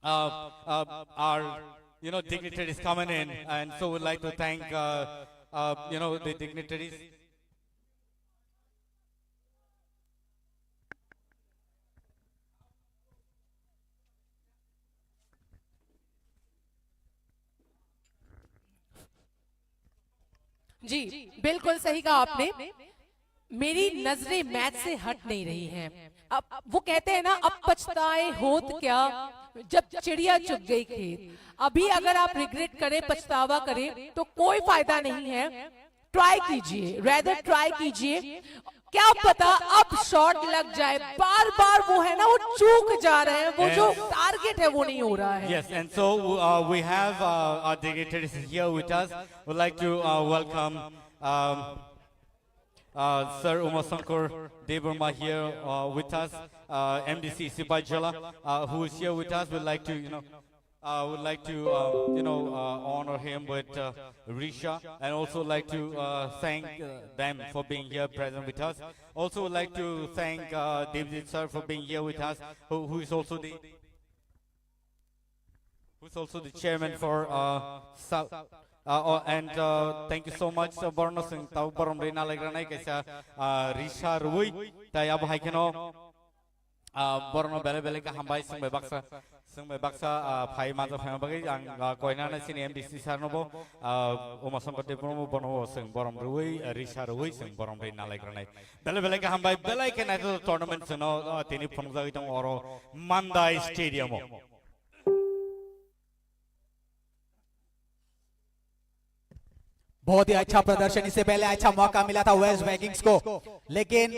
uh, uh, our you know dignitaries coming in, and so we'd like to thank uh, uh, you know the dignitaries. जी, बिल्कुल सही कहा आपने। मेरी नजरें मैच से हट नहीं रही हैं। अब वो कहते हैं ना, अब पछताए होत क्या जब चिड़िया चुग गई खेत। अभी अगर आप रिग्रेट करें, पछतावा करें, तो कोई फायदा नहीं है। ट्राई कीजिए, रेदर ट्राई कीजिए। क्या पता अब शॉट लग जाए। बार बार वो है ना, वो चूक जा रहे हैं, वो जो टारगेट है वो नहीं हो रहा है। Yes, and so uh, we have uh, our dignitaries here with us. We'd like to uh, welcome um, uh, Sir Uma Shankar Debbarma here uh, with us, uh, M D C Sipaijala, uh, who is here with us. We'd like to, you know, uh, would like to, uh, you know, uh, honor him with uh, Risha, and also like to uh, thank uh, them for being here present with us. Also would like to thank uh, David sir for being here with us, who, who is also the who's also the chairman for uh, South. Uh, uh, and uh, thank you so much, uh, Borno Singh, tau borom rina legra nai kaisa uh, Risha Rui, tai abo hai kheno uh, Borno bele bele ka hambai sing bai baksa, sing bai baksa uh, phai maja phai bagwi ang uh, koina na sini M D C sir no bo uh, Uma Shankar Debbarma bo bono bo sing borom rui uh, Risha Rui sing borom rina legra nai bele bele ka hambai belai ke nai tournament sing no uh, tini phunuk jagwi tong oro Mandai Stadium o. बहुत ही अच्छा प्रदर्शन। इससे पहले अच्छा मौका मिला था waste Vikings को, लेकिन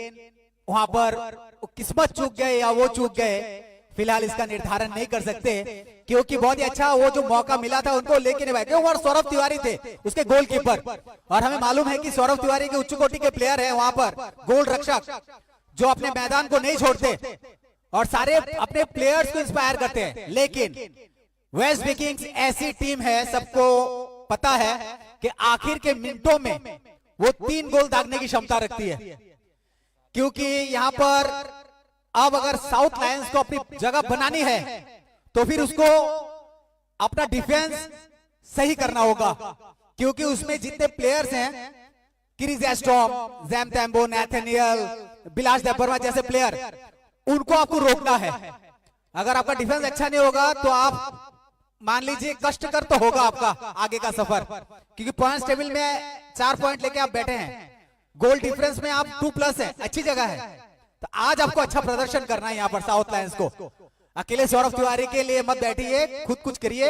वहां पर वो किस्मत चूक गए या वो चूक गए, फिलहाल इसका निर्धारण नहीं कर सकते, क्योंकि बहुत ही अच्छा वो जो मौका मिला था उनको लेके नहीं भाई, क्यों? और सौरभ तिवारी थे उसके गोलकीपर, और हमें मालूम है कि सौरभ तिवारी के उच्च कोटि के प्लेयर हैं वहां पर, गोल रक्षक जो अपने मैदान को नहीं छोड़ते और सारे अपने प्लेयर्स को इंस्पायर करते हैं। लेकिन वेस्ट विकिंग्स ऐसी टीम है, सबको पता है कि आखिर के मिनटों में वो तीन गोल दागने की क्षमता रखती है, क्योंकि यहाँ पर अब अगर साउथ लायंस को अपनी जगह बनानी है तो फिर उसको अपना डिफेंस सही करना होगा, क्योंकि उसमें जितने प्लेयर्स हैं, क्रिस एस्ट्रॉम, जैम तैम्बो, नैथनियल, बिलास देबबर्मा जैसे प्लेयर, उनको आपको रोकना है। अगर आपका डिफेंस अच्छा नहीं होगा तो आप मान लीजिए कष्टकर तो होगा आपका आगे का सफर, क्योंकि पॉइंट्स टेबल में चार पॉइंट लेके आप बैठे हैं, गोल डिफरेंस में आप टू प्लस है, अच्छी जगह है। तो आज आपको अच्छा प्रदर्शन करना है यहाँ पर साउथ लायंस को। अकेले सौरभ तिवारी के लिए मत बैठिए, खुद कुछ करिए,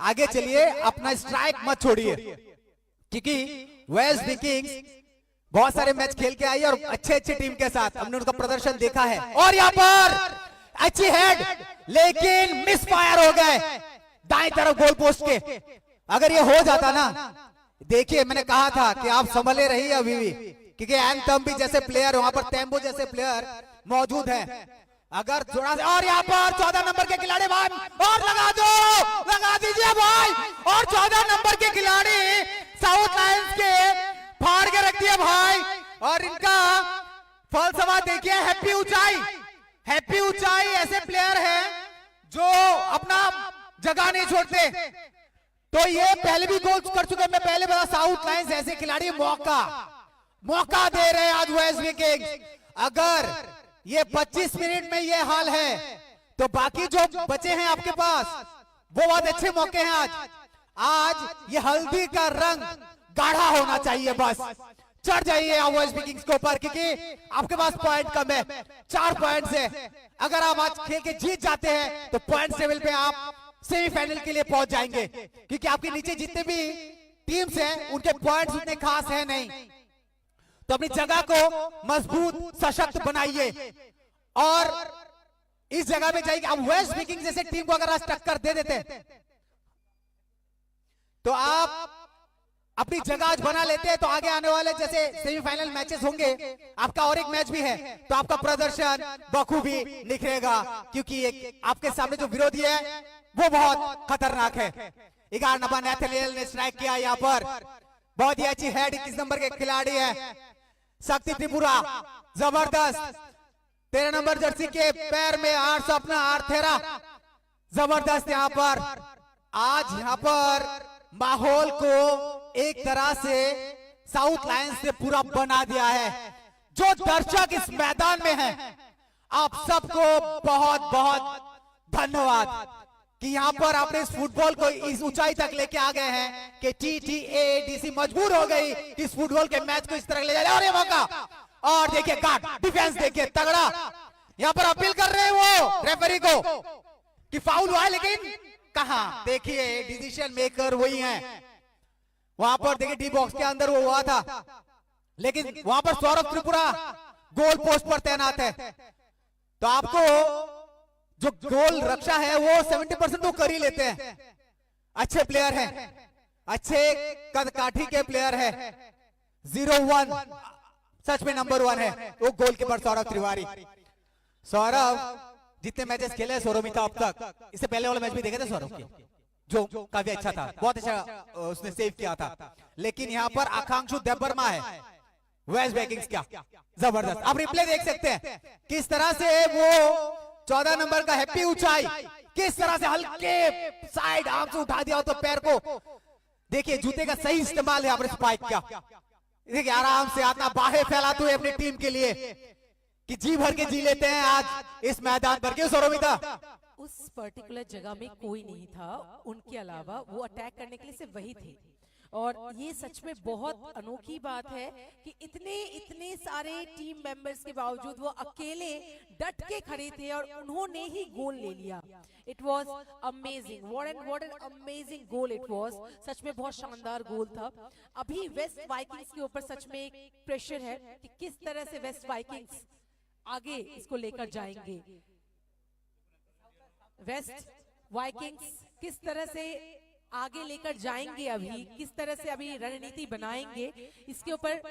आगे चलिए, अपना स्ट्राइक मत छोड़िए, क्योंकि वेस्ट विकिंग्स बहुत सारे मैच खेल के आई और अच्छे अच्छे टीम के साथ हमने उनका प्रदर्शन देखा है। और यहाँ पर अच्छी हेड, लेकिन मिस फायर हो गए दाईं तरफ गोल पोस्ट के। अगर ये हो जाता ना, देखिए, मैंने कहा था कि आप संभले रहिए अभी भी, क्योंकि एंथम भी जैसे प्लेयर, वहां पर तैम्बो जैसे प्लेयर मौजूद हैं। अगर थोड़ा सा, और यहाँ पर चौदह नंबर के खिलाड़ी भाई, और लगा दो, लगा दीजिए भाई। और चौदह नंबर के खिलाड़ी साउथ लायंस के फाड़ के रख दिया भाई। और इनका फलसफा देखिए, हैप्पी ऊंचाई, हैप्पी ऊंचाई ऐसे प्लेयर हैं जो अपना जगह नहीं छोड़ते। तो ये पहले भी गोल कर चुके हैं, मैं पहले बता, साउथ लायंस ऐसे खिलाड़ी मौका, मौका दे रहे हैं आज वेस्ट विकिंग्स। अगर ये पच्चीस मिनट में ये हाल है तो बाकी जो बचे हैं आपके पास, वो बहुत अच्छे मौके हैं आज। आज ये हल्दी का रंग गाढ़ा होना चाहिए, बस चढ़ जाइए आप वेस्ट विकिंग्स के ऊपर, क्योंकि आपके पास पॉइंट कम है, चार पॉइंट्स है। अगर आप आज खेल के जीत जाते हैं तो पॉइंट टेबल पे आप सेमीफाइनल के लिए पहुंच जाएंगे, क्योंकि आपके नीचे जितने भी टीम्स हैं उनके पॉइंट्स उतने खास हैं नहीं। तो अपनी जगह को मजबूत सशक्त बनाइए और इस जगह में जाइए। अब वेस्ट विकिंग्स जैसे टीम को अगर आज टक्कर दे देते हैं तो आप अपनी जगह आज बना लेते हैं तो आगे आने वाले जैसे सेमीफाइनल मैचेस होंगे, आपका और एक मैच भी है, तो आपका प्रदर्शन बखूबी निखरेगा, क्योंकि एक आपके सामने जो विरोधी है वो बहुत खतरनाक है। ग्यारह नंबर नैथनियल ने स्ट्राइक किया यहाँ पर, बहुत ही अच्छी हेड इक्कीस नंबर के खिलाड़ी है शक्ति त्रिपुरा, जबरदस्त। तेरह नंबर जर्सी के पैर में आठ सपना आठ तेरह, जबरदस्त। यहाँ पर आज यहाँ पर माहौल को एक तरह से साउथ लायंस ने पूरा बना दिया है। जो दर्शक इस मैदान में हैं, आप सबको बहुत बहुत धन्यवाद कि यहाँ पर आपने इस फुटबॉल को इस ऊंचाई तक लेके आ गए हैं कि टीटीएडीसी मजबूर हो गई कि इस फुटबॉल के मैच को इस तरह ले जाए। और ये मौका, और देखिए गार्ड, डिफेंस देखिए तगड़ा। यहाँ पर अपील कर रहे हैं वो रेफरी को कि फाउल हुआ है, लेकिन कहाँ, देखिए डिसीजन मेकर वही है। वहां पर देखिए डी बॉक्स के अंदर वो हुआ था, लेकिन वहां पर सौरभ त्रिपुरा गोल पोस्ट पर तैनात है। तो आपको जो गोल रक्षा है वो सेवेंटी परसेंट तो कर ही लेते हैं, अच्छे प्लेयर हैं, अच्छे कद काठी के प्लेयर हैं। जीरो वन सच में नंबर वन है वो गोलकीपर सौरभ तिवारी। सौरभ जितने मैचेस खेले हैं सौरभ मिता अब तक, इससे पहले वाला मैच भी देखे थे सौरभ के, जो काफी अच्छा था, बहुत अच्छा अ, उसने सेव किया था। लेकिन यहाँ पर आकांक्षु देबबर्मा है वेस्ट विकिंग्स का, जबरदस्त। आप रिप्ले देख सकते हैं किस तरह से वो चौदह नंबर का हैप्पी ऊंचाई किस तरह से हल्के साइड आर्म से उठा दिया तो पैर को, देखिए जूते का सही इस्तेमाल है आपने स्पाइक का। देखिए आराम से अपना बाहें फैलाते हुए अपनी टीम के लिए कि जी भर के जी लेते हैं आज इस मैदान पर। क्यों सौरमिता? उस पर्टिकुलर जगह में कोई नहीं था उनके अलावा, वो अटैक करने के लिए सिर्फ वही थे। और ये सच में बहुत अनोखी बात है कि इतने इतने सारे टीम मेंबर्स के बावजूद वो अकेले डट के खड़े थे और उन्होंने ही गोल ले लिया। It was amazing, what an what an amazing goal it was। सच में बहुत शानदार गोल था। अभी वेस्ट वाइकिंग्स के ऊपर सच में एक प्रेशर है कि किस तरह से वेस्ट वाइकिंग्स आगे इसको लेकर जाएंगे। वेस्ट वाइकिंग्स किस तरह से आगे लेकर जाएंगे, अभी किस तरह से अभी रणनीति बनाएंगे, इसके ऊपर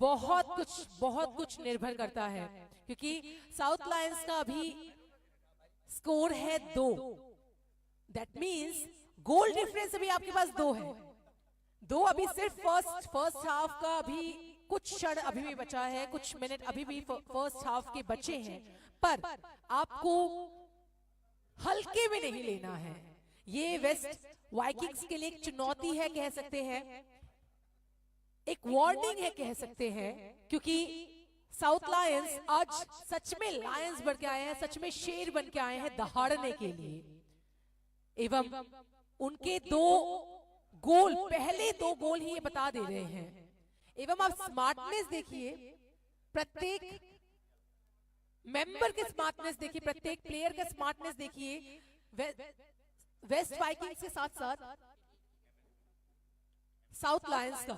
बहुत कुछ, बहुत कुछ निर्भर करता है, क्योंकि साउथ लायंस का अभी स्कोर है दो। दैट मीन्स गोल डिफरेंस अभी आपके पास दो है। दो अभी सिर्फ फर्स्ट, फर्स्ट हाफ का अभी कुछ क्षण अभी भी बचा है, कुछ मिनट अभी भी फर्स्ट हाफ के बचे हैं, पर आपको हल्के में नहीं लेना है। ये वेस्ट वाइकिंग्स के लिए एक चुनौती है कह सकते हैं, एक वार्निंग है कह सकते हैं, क्योंकि साउथ लायंस आज सच में लायंस बन के आए हैं, सच में शेर बन के आए हैं दहाड़ने के लिए। एवं उनके दो गोल, पहले दो गोल ही ये बता दे रहे हैं। एवं आप स्मार्टनेस देखिए, प्रत्येक मेंबर के स्मार्टनेस देखिए, प्रत्येक प्लेयर का स्मार्टनेस देखिए। वे-, वेस्ट वाइकिंग्स के साथ साथ साउथ लायंस का।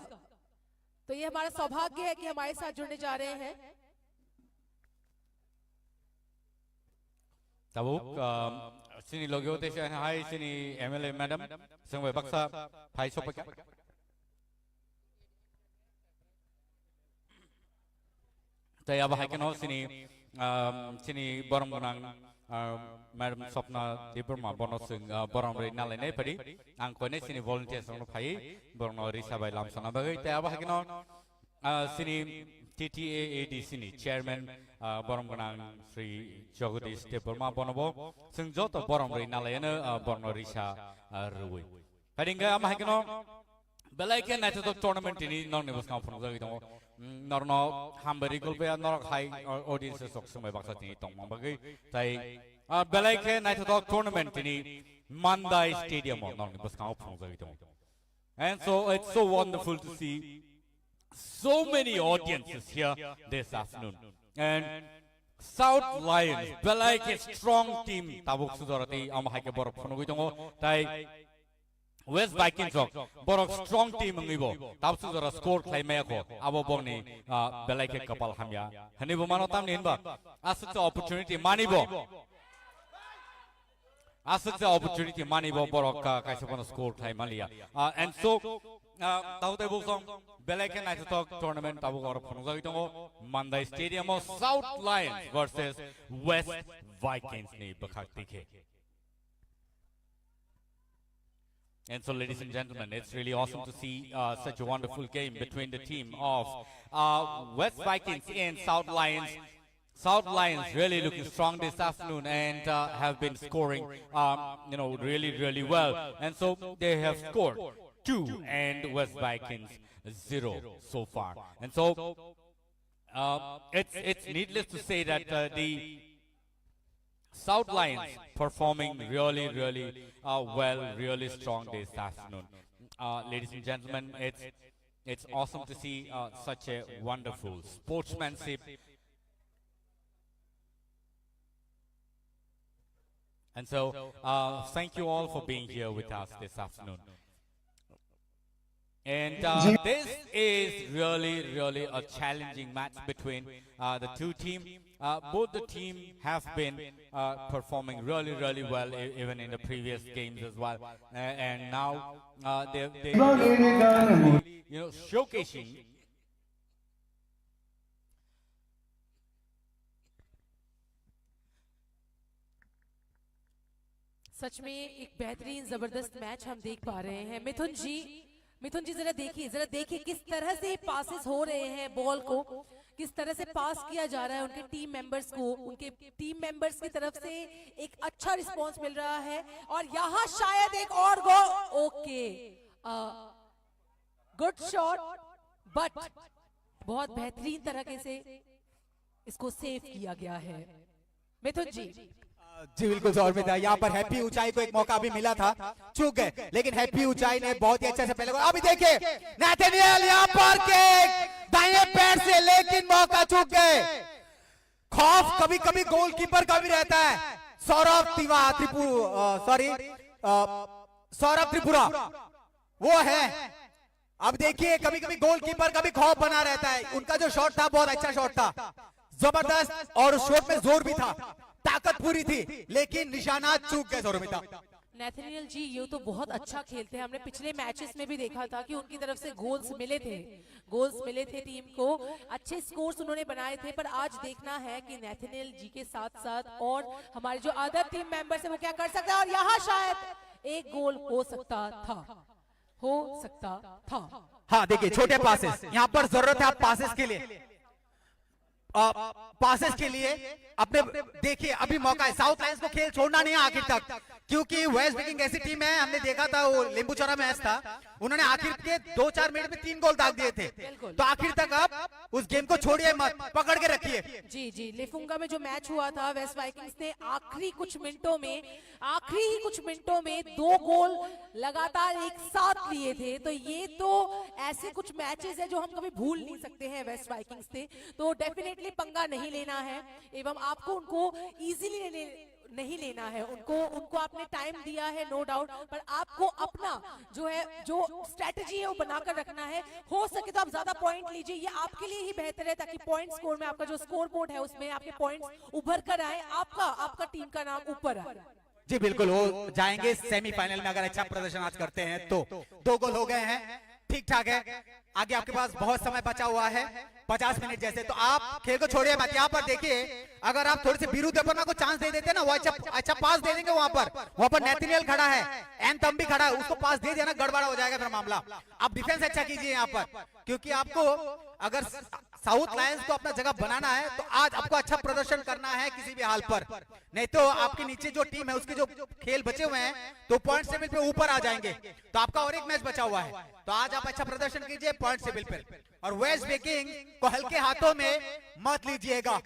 तो ये हमारा सौभाग्य है कि हमारे साथ जुड़ने जा रहे हैं। Tabuk, um, sini logio te se hai sini M L A madam, sengbai baksa phai sopaka. Tai abo hai keno sini, um, sini borom gunang, um, Madam Sopna Debbarma bono sing, uh, borom ri nalai nai padi. Ang koine sini volunteers rokno phai, borno risa bai lam sana bagwi. Tai abo hai keno, uh, sini T T A A D C ni chairman, uh, borom gunang Sri Jagadish Debbarma bono bo sing joto borom ri nalai no, uh, borno risa, uh, rwi. Kadingga ama hai keno belai khe naithothok tournament tini norni bwskango phunukjagwi tongo. Mm, norno hambai rigol baya norok hai, o-, audience sok swmai baksa tini tongma bagwi. Tai, ah, belai khe naithothok tournament tini Mandai Stadium o norni bwskango phunukjagwi tongo. And so it's so wonderful to see so many audiences here this afternoon. And South Lions, belai khe strong team tabuk sujorati ama hai khe borok phunugwi tongo. Tai West Vikings rok, borok strong team wngwi bo tabsu jora score khlai maya kho, abo bokni, ah, belai khe kapal hamya hwnwi bo mano, tamni hinba aswk se opportunity mani bo, aswk se opportunity mani bo borok, ah, kaisa bono score khlai maliya. Ah, and so, ah, tabo tei bosong belai khe naithothok tournament tabuk oro phunukjagwi tongo Mandai Stadium o South Lions versus West Vikings ni bwkhak tikhe. And so, ladies and gentlemen, it's really awesome to see, uh, such a wonderful game between the team of, uh, West Vikings and South Lions. South Lions really looking strong this afternoon and, uh, have been scoring, um, you know, really, really well. And so they have scored two and West Vikings zero so far. And so, uh, it's, it's needless to say that, uh, the South Lions performing really, really, uh, well, really strong this afternoon. Uh, ladies and gentlemen, it's, it's awesome to see, uh, such a wonderful sportsmanship. And so, uh, thank you all for being here with us this afternoon. And, uh, this is really, really a challenging match between, uh, the two team. Uh, both the team have been, uh, performing really, really well, e- even in the previous games as well. Uh, and now, uh, they, they, you know, showcasing सच में एक बेहतरीन जबरदस्त मैच हम देख पा रहे हैं। मिथुन जी, मिथुन जी, जरा देखिए, जरा देखिए किस तरह से पासेस हो रहे हैं बॉल को, किस तरह से पास किया जा रहा है उनके टीम मेंबर्स को। उनके टीम मेंबर्स की तरफ से एक अच्छा रिस्पांस मिल रहा है और यहाँ शायद एक और गोल। ओके, गुड शॉट, बट बहुत बेहतरीन तरीके से इसको सेव किया गया है। मिथुन जी। जी बिल्कुल सौरभिता, यहाँ पर हैप्पी ऊंचाई को एक मौका भी मिला था, चूक गए, लेकिन हैप्पी ऊंचाई ने बहुत ही अच्छे से पहले को, अभी देखिए नैथेनियल यहाँ पर के दाहिने पैर से, लेकिन मौका चूक गए। खौफ कभी कभी गोलकीपर का भी रहता है। सौरभ तिवा त्रिपु सॉरी, सौरभ त्रिपुरा वो है। अब देखिए, कभी कभी गोलकीपर का भी खौफ बना रहता है। उनका जो शॉट था, बहुत अच्छा शॉट था, जबरदस्त, और उस शॉट में जोर भी था। ताकत पूरी थी, लेकिन निशाना चूक गए जोरोमिता। नैथनियल जी, ये तो बहुत अच्छा खेलते हैं। हमने पिछले मैचेस में भी देखा था कि उनकी तरफ से गोल्स मिले थे, गोल्स मिले थे टीम को, अच्छे स्कोर्स उन्होंने बनाए थे। पर आज देखना है कि नैथनियल जी के साथ साथ और हमारे जो अदर टीम मेंबर्स हैं, वो क्या कर सकते हैं। और यहाँ शायद एक गोल हो सकता था, हो सकता था। हाँ, देखिए, छोटे पासेस, यहाँ पर जरूरत है आप पासेस के लिए, पासेस के लिए। अपने देखिए, अभी मौका है, साउथ लायंस को खेल छोड़ना नहीं है आखिर तक, क्योंकि वेस्ट विकिंग ऐसी टीम है, हमने देखा था, वो लींबू चौरा मैच था, उन्होंने आखिर के दो चार मिनट में तीन गोल दाग दिए थे। बिल्कुल। तो आखिर तक आप उस गेम को छोड़िए मत, पकड़ के रखिए। जी जी, लिफुंगा में जो मैच हुआ था, वेस्ट वाइकिंग्स ने आखिरी कुछ मिनटों में, आखिरी ही कुछ मिनटों में दो गोल लगातार एक साथ लिए थे। तो ये तो ऐसे कुछ मैचेस हैं जो हम कभी भूल नहीं सकते हैं वेस्ट वाइकिंग्स से। तो डेफिनेटली पंगा नहीं लेना है एवं आपको उनको इजीली नहीं लेना है। उनको उनको आपने टाइम दिया है, नो डाउट, पर आपको अपना जो है, जो स्ट्रेटजी है, वो बनाकर रखना है। हो सके तो आप ज्यादा पॉइंट लीजिए, ये आपके लिए ही बेहतर है, ताकि पॉइंट स्कोर में, आपका जो स्कोर बोर्ड है, उसमें आपके पॉइंट्स उभर कर आए, आपका आपका टीम का नाम ऊपर आए। जी बिल्कुल, वो जाएंगे सेमीफाइनल में अगर अच्छा प्रदर्शन आज करते हैं तो। दो गोल हो गए हैं, ठीक ठाक है। आगे आपके पास बहुत समय बचा हुआ है, पचास मिनट जैसे, तो आप खेल को छोड़िए मत। यहाँ पर देखिए, अगर आप थोड़े से बिरुदेपन्ना को चांस दे देते ना, वो अच्छा अच्छा पास दे देंगे वहां पर। वहां पर नैथनियल खड़ा है, एन तम्बी खड़ा है, उसको पास दे देना, गड़बड़ा हो जाएगा फिर मामला। आप डिफेंस अच्छा कीजिए यहाँ पर, क्योंकि आपको अगर साउथ लायंस को अपना जगह बनाना है तो आज आपको अच्छा प्रदर्शन करना है किसी भी हाल पर, नहीं तो आपके नीचे जो टीम है उसके जो खेल बचे हुए हैं तो पॉइंट्स टेबल पे ऊपर आ जाएंगे। तो आपका और एक मैच बचा हुआ है, तो आज आप अच्छा प्रदर्शन कीजिए पॉइंट्स टेबल पर, और वेस्ट विकिंग्स को हल्के हाथों में मत लीजिएगा।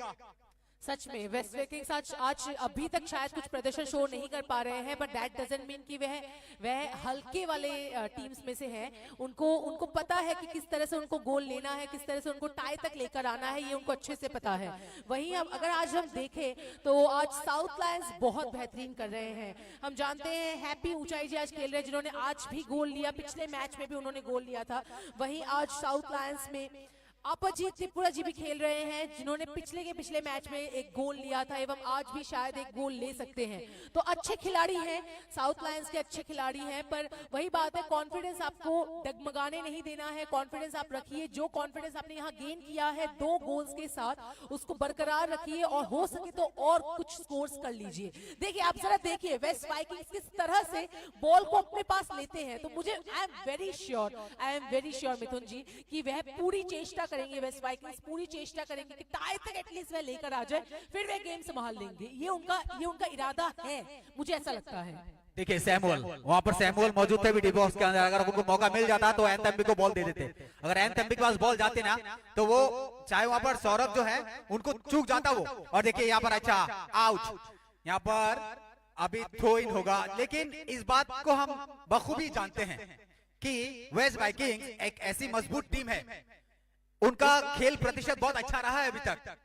सच में वेस्ट विकिंग्स आज आज अभी तक शायद कुछ प्रदर्शन शो नहीं कर पा रहे हैं, but that doesn't mean कि वह वह हल्के वाले टीम्स में से हैं। उनको उनको पता है कि किस तरह से उनको गोल लेना है, किस तरह से उनको टाई तक लेकर आना है, ये उनको अच्छे से पता है। वहीं अब अगर आज हम देखें तो आज साउथ लायंस बहुत बेहतरीन कर रहे हैं। हम जानते हैं हैप्पी ऊंचाई जी आज खेल रहे हैं, जिन्होंने आज भी गोल लिया, पिछले मैच में भी उन्होंने गोल लिया था। वहीं आज साउथ लायंस में अपाजीत त्रिपुरा जी भी खेल रहे हैं, जिन्होंने पिछले के पिछले मैच में एक गोल लिया था एवं आज भी शायद एक गोल ले सकते हैं। तो अच्छे खिलाड़ी हैं, साउथ लायंस के अच्छे खिलाड़ी हैं, पर वही बात है, कॉन्फिडेंस आपको डगमगाने नहीं देना है। कॉन्फिडेंस आप रखिए, जो कॉन्फिडेंस आपने यहाँ गेन किया है दो गोल्स के साथ, उसको बरकरार रखिए और हो सके तो और कुछ स्कोर्स कर लीजिए। देखिए, आप जरा देखिए वेस्ट वाइकिंग्स किस तरह से बॉल को अपने पास लेते हैं। तो मुझे, I am very sure, I am very sure मिथुन जी, कि वह पूरी चेष्टा करेंगे, वेस्ट वाइकिंग्स पूरी चेष्टा करेंगे कि टाई तक एटलीस्ट वह लेकर आ जाए, फिर वह गेम संभाल लेंगे। ये उनका ये उनका इरादा है, मुझे ऐसा लगता है। देखिए सैमुअल, वहां पर सैमुअल मौजूद थे भी डी बॉक्स के अंदर, अगर उनको मौका मिल जाता तो एन तम्बी को बॉल दे देते। अगर एन तम्बी के पास बॉल जाते ना तो वो, चाहे वहां पर सौरभ जो है उनको चूक जाता वो। और देखिए यहाँ पर अच्छा आउट, यहाँ पर अभी थ्रो इन होगा, लेकिन इस बात को हम बखूबी जानते हैं कि वेस्ट वाइकिंग्स एक ऐसी मजबूत टीम है, उनका खेल प्रतिशत बहुत अच्छा रहा है अभी तक।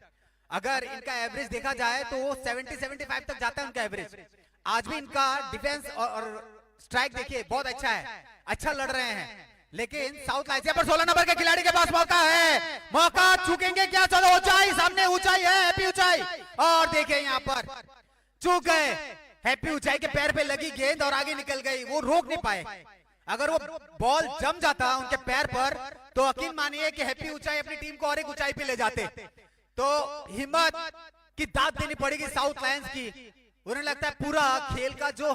अगर इनका एवरेज देखा जाए तो वो सेवेंटी सेवेंटी फाइव तक जाता है उनका एवरेज। आज भी इनका डिफेंस और, और स्ट्राइक देखिए बहुत अच्छा है, अच्छा लड़ रहे हैं। लेकिन साउथ लाइंस पर सोलह नंबर के खिलाड़ी के पास मौका है, मौका चूकेंगे क्या? चलो ऊंचाई, सामने ऊंचाई है, हैप्पी ऊंचाई। और देखिए यहाँ पर चूक गए, हैप्पी ऊंचाई के पैर पे लगी गेंद और आगे निकल गई, वो रोक नहीं पाए। अगर वो बॉल जम जाता उनके पैर पर तो यकीन मानिए कि हैप्पी ऊंचाई अपनी टीम को और एक ऊंचाई पे ले जाते। तो हिम्मत की दाद देनी पड़ेगी साउथ लायंस की। उन्हें लगता है पूरा खेल का जो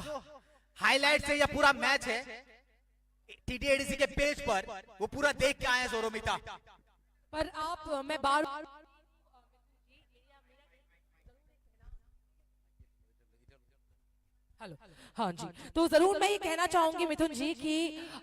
हाईलाइट्स है या पूरा मैच है टीटीएडीसी के पेज पर, वो पूरा देख के आए हैं जोरोमिता। पर आप, मैं बार हेलो, हाँ जी, तो जरूर मैं ये कहना चाहूंगी मिथुन जी कि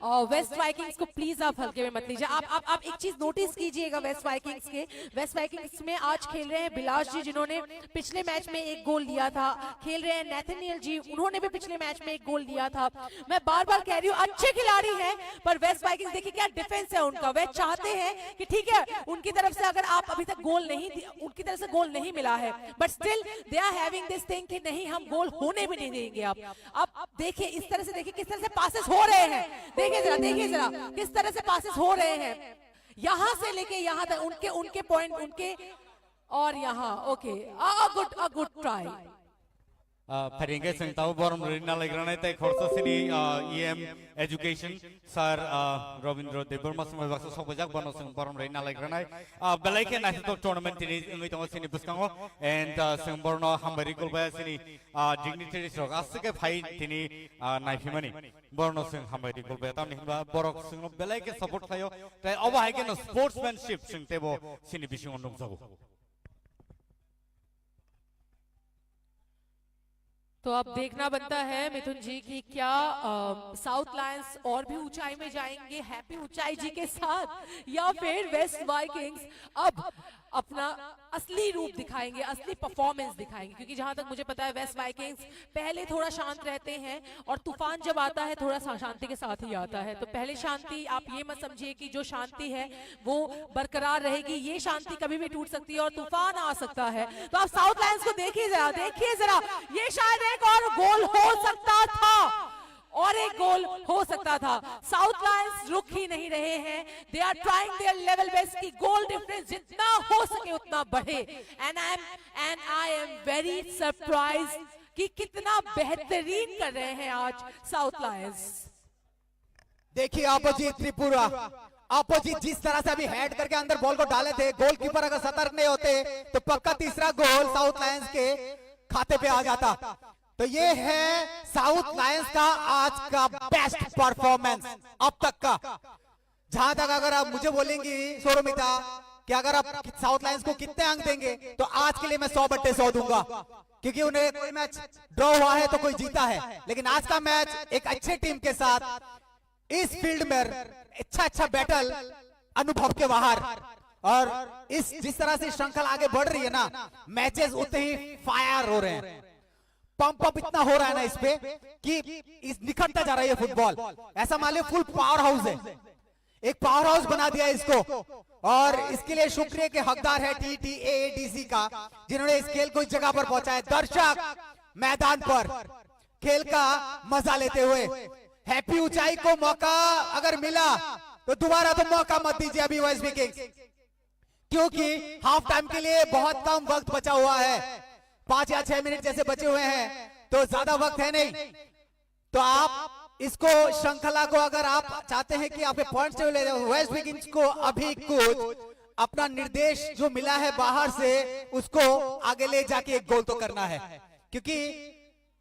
अ, वेस्ट वाइकिंग्स को प्लीज आप हल्के में मत लीजिए। आप आप आप एक चीज नोटिस कीजिएगा वेस्ट वाइकिंग्स के, वेस्ट वाइकिंग्स में आज खेल रहे हैं बिलास जी, जिन्होंने पिछले मैच में एक गोल लिया था, खेल रहे हैं नैथनियल जी, उन्होंने भी पिछले मैच में एक गोल लिया था। मैं बार बार कह रही हूँ, अच्छे खिलाड़ी हैं, पर वेस्ट वाइकिंग्स देखिए क्या डिफेंस है उनका। वे चाहते हैं कि ठीक है, उनकी तरफ से अगर आप अभी तक गोल नहीं दि- उनकी तरफ से गोल नहीं मिला है, but still they are having this thing कि नहीं, हम गोल होने भी नहीं देंगे। आप आप देखिए, इस तरह से देखिए किस तरह से पासेस हो रहे हैं। देखिए जरा, देखिए जरा किस तरह से पासेस हो रहे हैं, यहाँ से लेके यहाँ तक उनके उनके पॉइंट उनके। और यहाँ, okay, a good, a good try। Ah, pharingkhe chwng tabo borom rwna laikranai tei khorsa sini, ah, E M Education sir, ah, Robindra Debbarma swmai baksa sokbaijak, bono chwng borom rwna laikranai. Ah, belai khe naithotok tournament tini wngwi tongo sini bwskango, and, ah, chwng borno hambai rwi kulbaya sini, ah, dignitaries rok aswk khe phai tini, ah, naifimani. Borno chwng hambai rwi kulbaya, tamni hinba borok chwngno belai khe support khlaio, tei obo hai kheno sportsmanship chwng teibo sini bisingo nukjago. तो अब देखना बनता है मिथुन जी कि क्या south Lions और भी ऊंचाई में जाएंगे हैप्पी ऊंचाई जी के साथ, या फिर वेस्ट वाइकिंग्स अब अपना असली रूप दिखाएंगे, असली परफॉर्मेंस दिखाएंगे, क्योंकि जहां तक मुझे पता है वेस्ट वाइकिंग्स पहले थोड़ा शांत रहते हैं और तूफान जब आता है थोड़ा सा शांति के साथ ही आता है। तो पहले शांति, आप ये मत समझिए कि जो शांति है वो बरकरार रहेगी, ये शांति कभी भी टूट सकती है और तूफान आ सकता है। तो आप साउथ लायंस को देखिए जरा, देखिए जरा, ये शायद एक और गोल हो सकता था, और एक गोल हो सकता था। साउथ लायंस रुक ही नहीं रहे हैं, they are trying their level best कि गोल डिफरेंस जितना हो सके उतना बढ़े। And I am, and I am very surprised कि कितना बेहतरीन कर रहे हैं आज साउथ लायंस। देखिए अपोजिट त्रिपुरा, अपोजिट जिस तरह से अभी हेड करके अंदर बॉल को डाले थे, गोलकीपर अगर सतर्क नहीं होते तो पक्का तीसरा गोल साउथ लायंस के खाते पे आ जाता। तो ये है साउथ लायंस का आज का बेस्ट परफॉर्मेंस अब तक का। जहां तक अगर आप मुझे बोलेंगी सोरोमिता कि अगर आप साउथ लायंस को कितने अंक देंगे तो आज के लिए मैं सौ बट्टे सौ दूंगा, क्योंकि उन्हें कोई मैच ड्रॉ हुआ है तो कोई जीता है, लेकिन आज का मैच एक अच्छे टीम के साथ इस फील्ड में अच्छा अच्छा बैटल अनुभव के बाहर। और इस जिस तरह से श्रृंखला आगे बढ़ रही है ना, मैचेस उतने ही फायर हो रहे हैं, पंप अप इतना हो रहा है ना इस पे कि इस निखरता जा रहा है ये फुटबॉल। ऐसा मान लो फुल पावर हाउस है, एक पावर हाउस बना दिया इसको। और इसके लिए शुक्रिया के हकदार है टीटीएएडीसी का, जिन्होंने इस खेल को इस जगह पर पहुंचाया। दर्शक मैदान पर खेल का मजा लेते हुए हैप्पी ऊंचाई को मौका अगर मिला तो दोबारा तो मौका मत दीजिए अभी वेस्ट विकिंग्स, क्योंकि हाफ टाइम के लिए बहुत कम वक्त बचा हुआ है, पांच या छह मिनट जैसे बचे हुए हैं तो ज्यादा वक्त है नहीं। तो आप इसको श्रृंखला को अगर आप चाहते हैं कि आपके पॉइंट्स टेबल ले जाओ, वेस्ट विकिंग्स को अभी कुछ अपना निर्देश जो मिला है बाहर से उसको आगे ले जाके एक गोल तो करना है, क्योंकि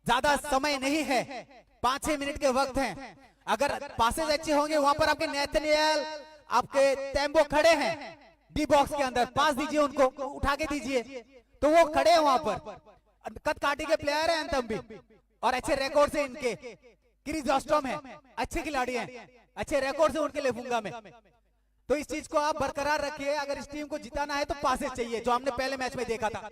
ज्यादा समय नहीं है, पांच छह मिनट के वक्त हैं। अगर पासेस अच्छे होंगे वहां पर आपके नेथनियल, आपके तेम्बो खड़े हैं डी बॉक्स के अंदर, पास दीजिए उनको, उठा के दीजिए, तो वो खड़े हैं वहां पर। कद काटी के प्लेयर हैं एंथम भी, और अच्छे रिकॉर्ड से इनके, क्रिजोस्टोम है, अच्छे खिलाड़ी हैं, अच्छे रिकॉर्ड से उनके लेफुंगा में। तो इस चीज को आप बरकरार रखिए। अगर इस टीम को जिताना है तो पासेस चाहिए, जो हमने पहले मैच में देखा था।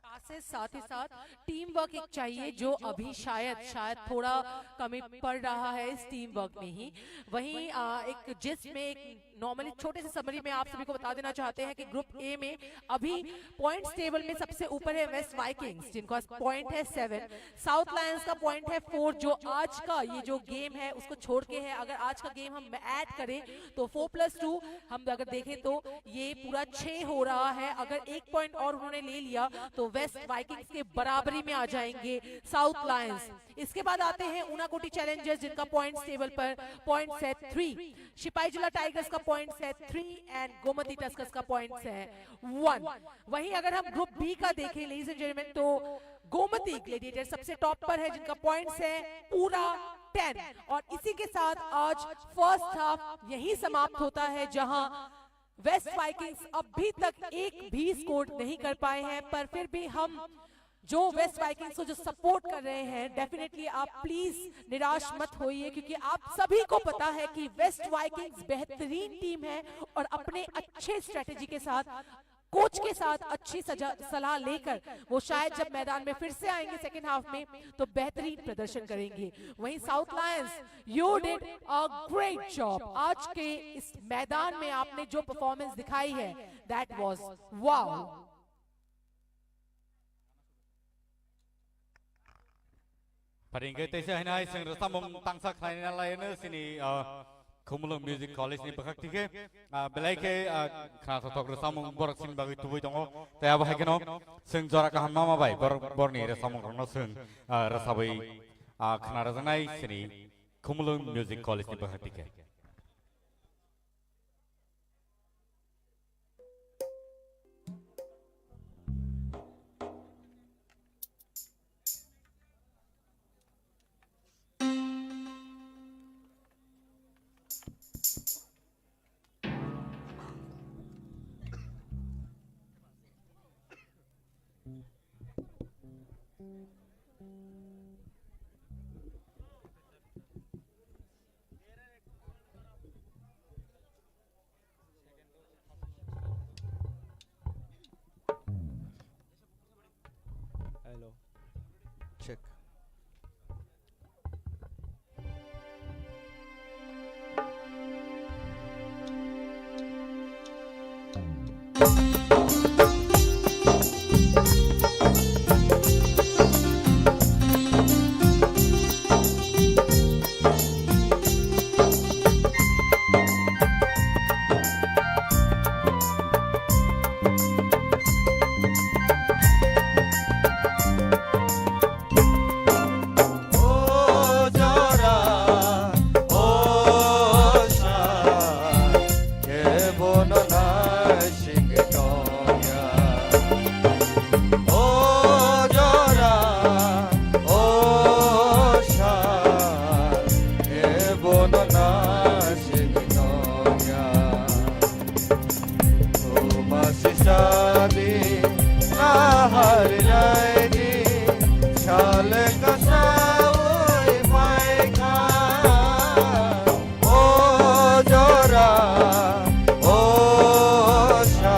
पासेस, साथ ही साथ टीम वर्क एक चाहिए, जो अभी शायद शायद थोड़ा कमी पड़ रहा है इस टीम वर्क में ही। वहीं आ, एक जिस्ट में एक नॉर्मली छोटे से समरी में आप सभी को बता देना चाहते हैं कि ग्रुप ए में अभी पॉइंट्स टेबल में सबसे ऊपर है वेस्ट वाइकिंग्स, जिनका पॉइंट है सेवन। साउथ लायंस का पॉइंट है फोर। जो आज का ये जो गेम है उसको छोड़ के है, अगर आज का गेम हम ऐड करें तो फोर प्लस टू हम अगर देखें तो ये पूरा छः हो रहा है। अगर एक पॉइंट और उन्होंने ले लिया तो वेस्ट वाइकिंग्स के बराबरी में आ जाएंगे साउथ लायंस। इसके बाद आते हैं उनाकोटी चैलेंजर्स, जिनका पॉइंट्स टेबल पर पॉइंट्स है थ्री, सिपाही जिला टाइगर्स का पॉइंट्स है थ्री एंड गोमती टस्कर्स का पॉइंट्स है वन। वहीं अगर हम ग्रुप बी का देखें लेडीज एंड जेंटलमैन, तो गोमती ग्लेडिएटर सबसे टॉप पर है, जिनका पॉइंट्स है पूरा टेन। और इसी के साथ आज फर्स्ट हाफ यहीं समाप्त होता है, जहां वेस्ट वाइकिंग्स अभी तक एक भी स्कोर नहीं कर पाए हैं, पर फिर भी हम जो वेस्ट वाइकिंग्स को जो सपोर्ट कर रहे हैं, डेफिनेटली आप प्लीज निराश मत होइए, क्योंकि आप सभी को पता है कि वेस्ट वाइकिंग्स बेहतरीन टीम है और अपने अच्छे स्ट्रेटेजी के साथ, कोच के साथ अच्छी सजा-, सलाह लेकर वो शायद जब मैदान में फिर से आएंगे सेकेंड हाफ में, तो बेहतरीन प्रदर्शन करेंगे। वहीं south Lions, you did a great job. आज के इस मैदान में आपने जो परफॉर्मेंस दिखाई है, that was wow. Pharingkhe teisa hinai chwng rwchapmung tangsa khlaina laino sini, ah, Khumulwng Music College ni bwkhak tike, ah, belai khe, ah, khna thothok rwchapmung borok chini bagwi tubui tongo. Tei abo hai kheno chwng jora kaham mama bai bor-, borni rwchapmung rokno chwng, ah, rwchabwi, ah, khna rwjaknai chini Khumulwng Music College ni bwkhak tike. Hello. Check. O jora, o sa, kebono naisingwi tongya. O jora, o sa, kebono naisingwi tongya. Thuma sisadi, naharinaidi, sale kasawi phaikha. O jora, o sa,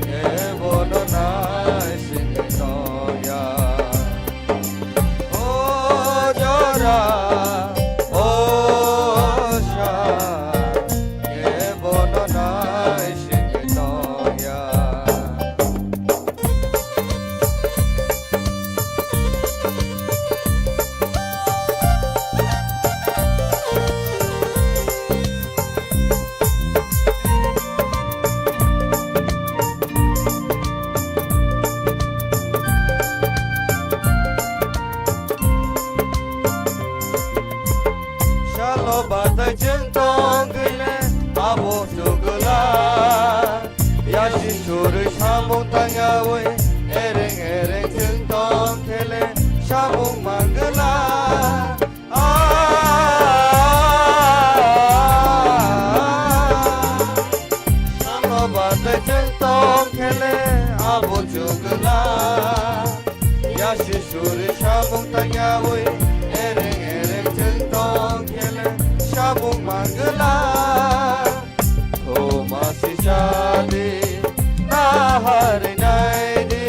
kebono naisingwi tongya. O jora, o sa, kebono naisingwi tongya. Salo batai chwng tongkhe le abo chugwla. Yasi churwi samung tangyawi ereng ereng chwng tongkhe le samung mangwla. Ah, salo batai chwng tongkhe le abo chugwla. Yasi suri samung tangyawi ereng ereng chwng tongkhe le samung mangwla. Thuma sisadi naharinaidi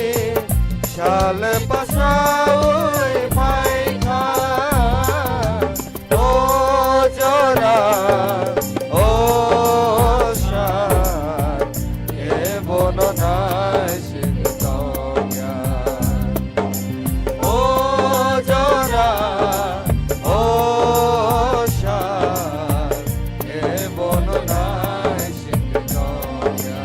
sale pasawi phaikha. O jora, o sa, kebono naisingwi tongya. O jora, o sa, kebono naisingwi tongya.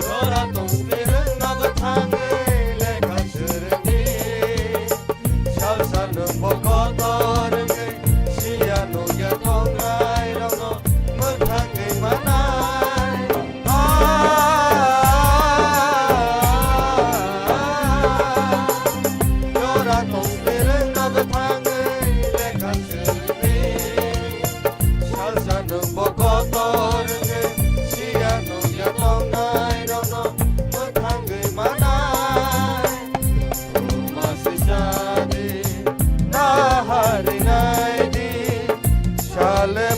Jora tongpirwng nogo thangwi lekha swrwngdi. Salsa nwngbo kotor wngwi siya nukya tongnai rokno mwthangwi manai. Ah, jora tongpirwng nogo thangwi lekha swrwngdi. Salsa nwngbo kotor wngwi siya nukya tongnai rokno mwthangwi manai. Thuma sisadi Ale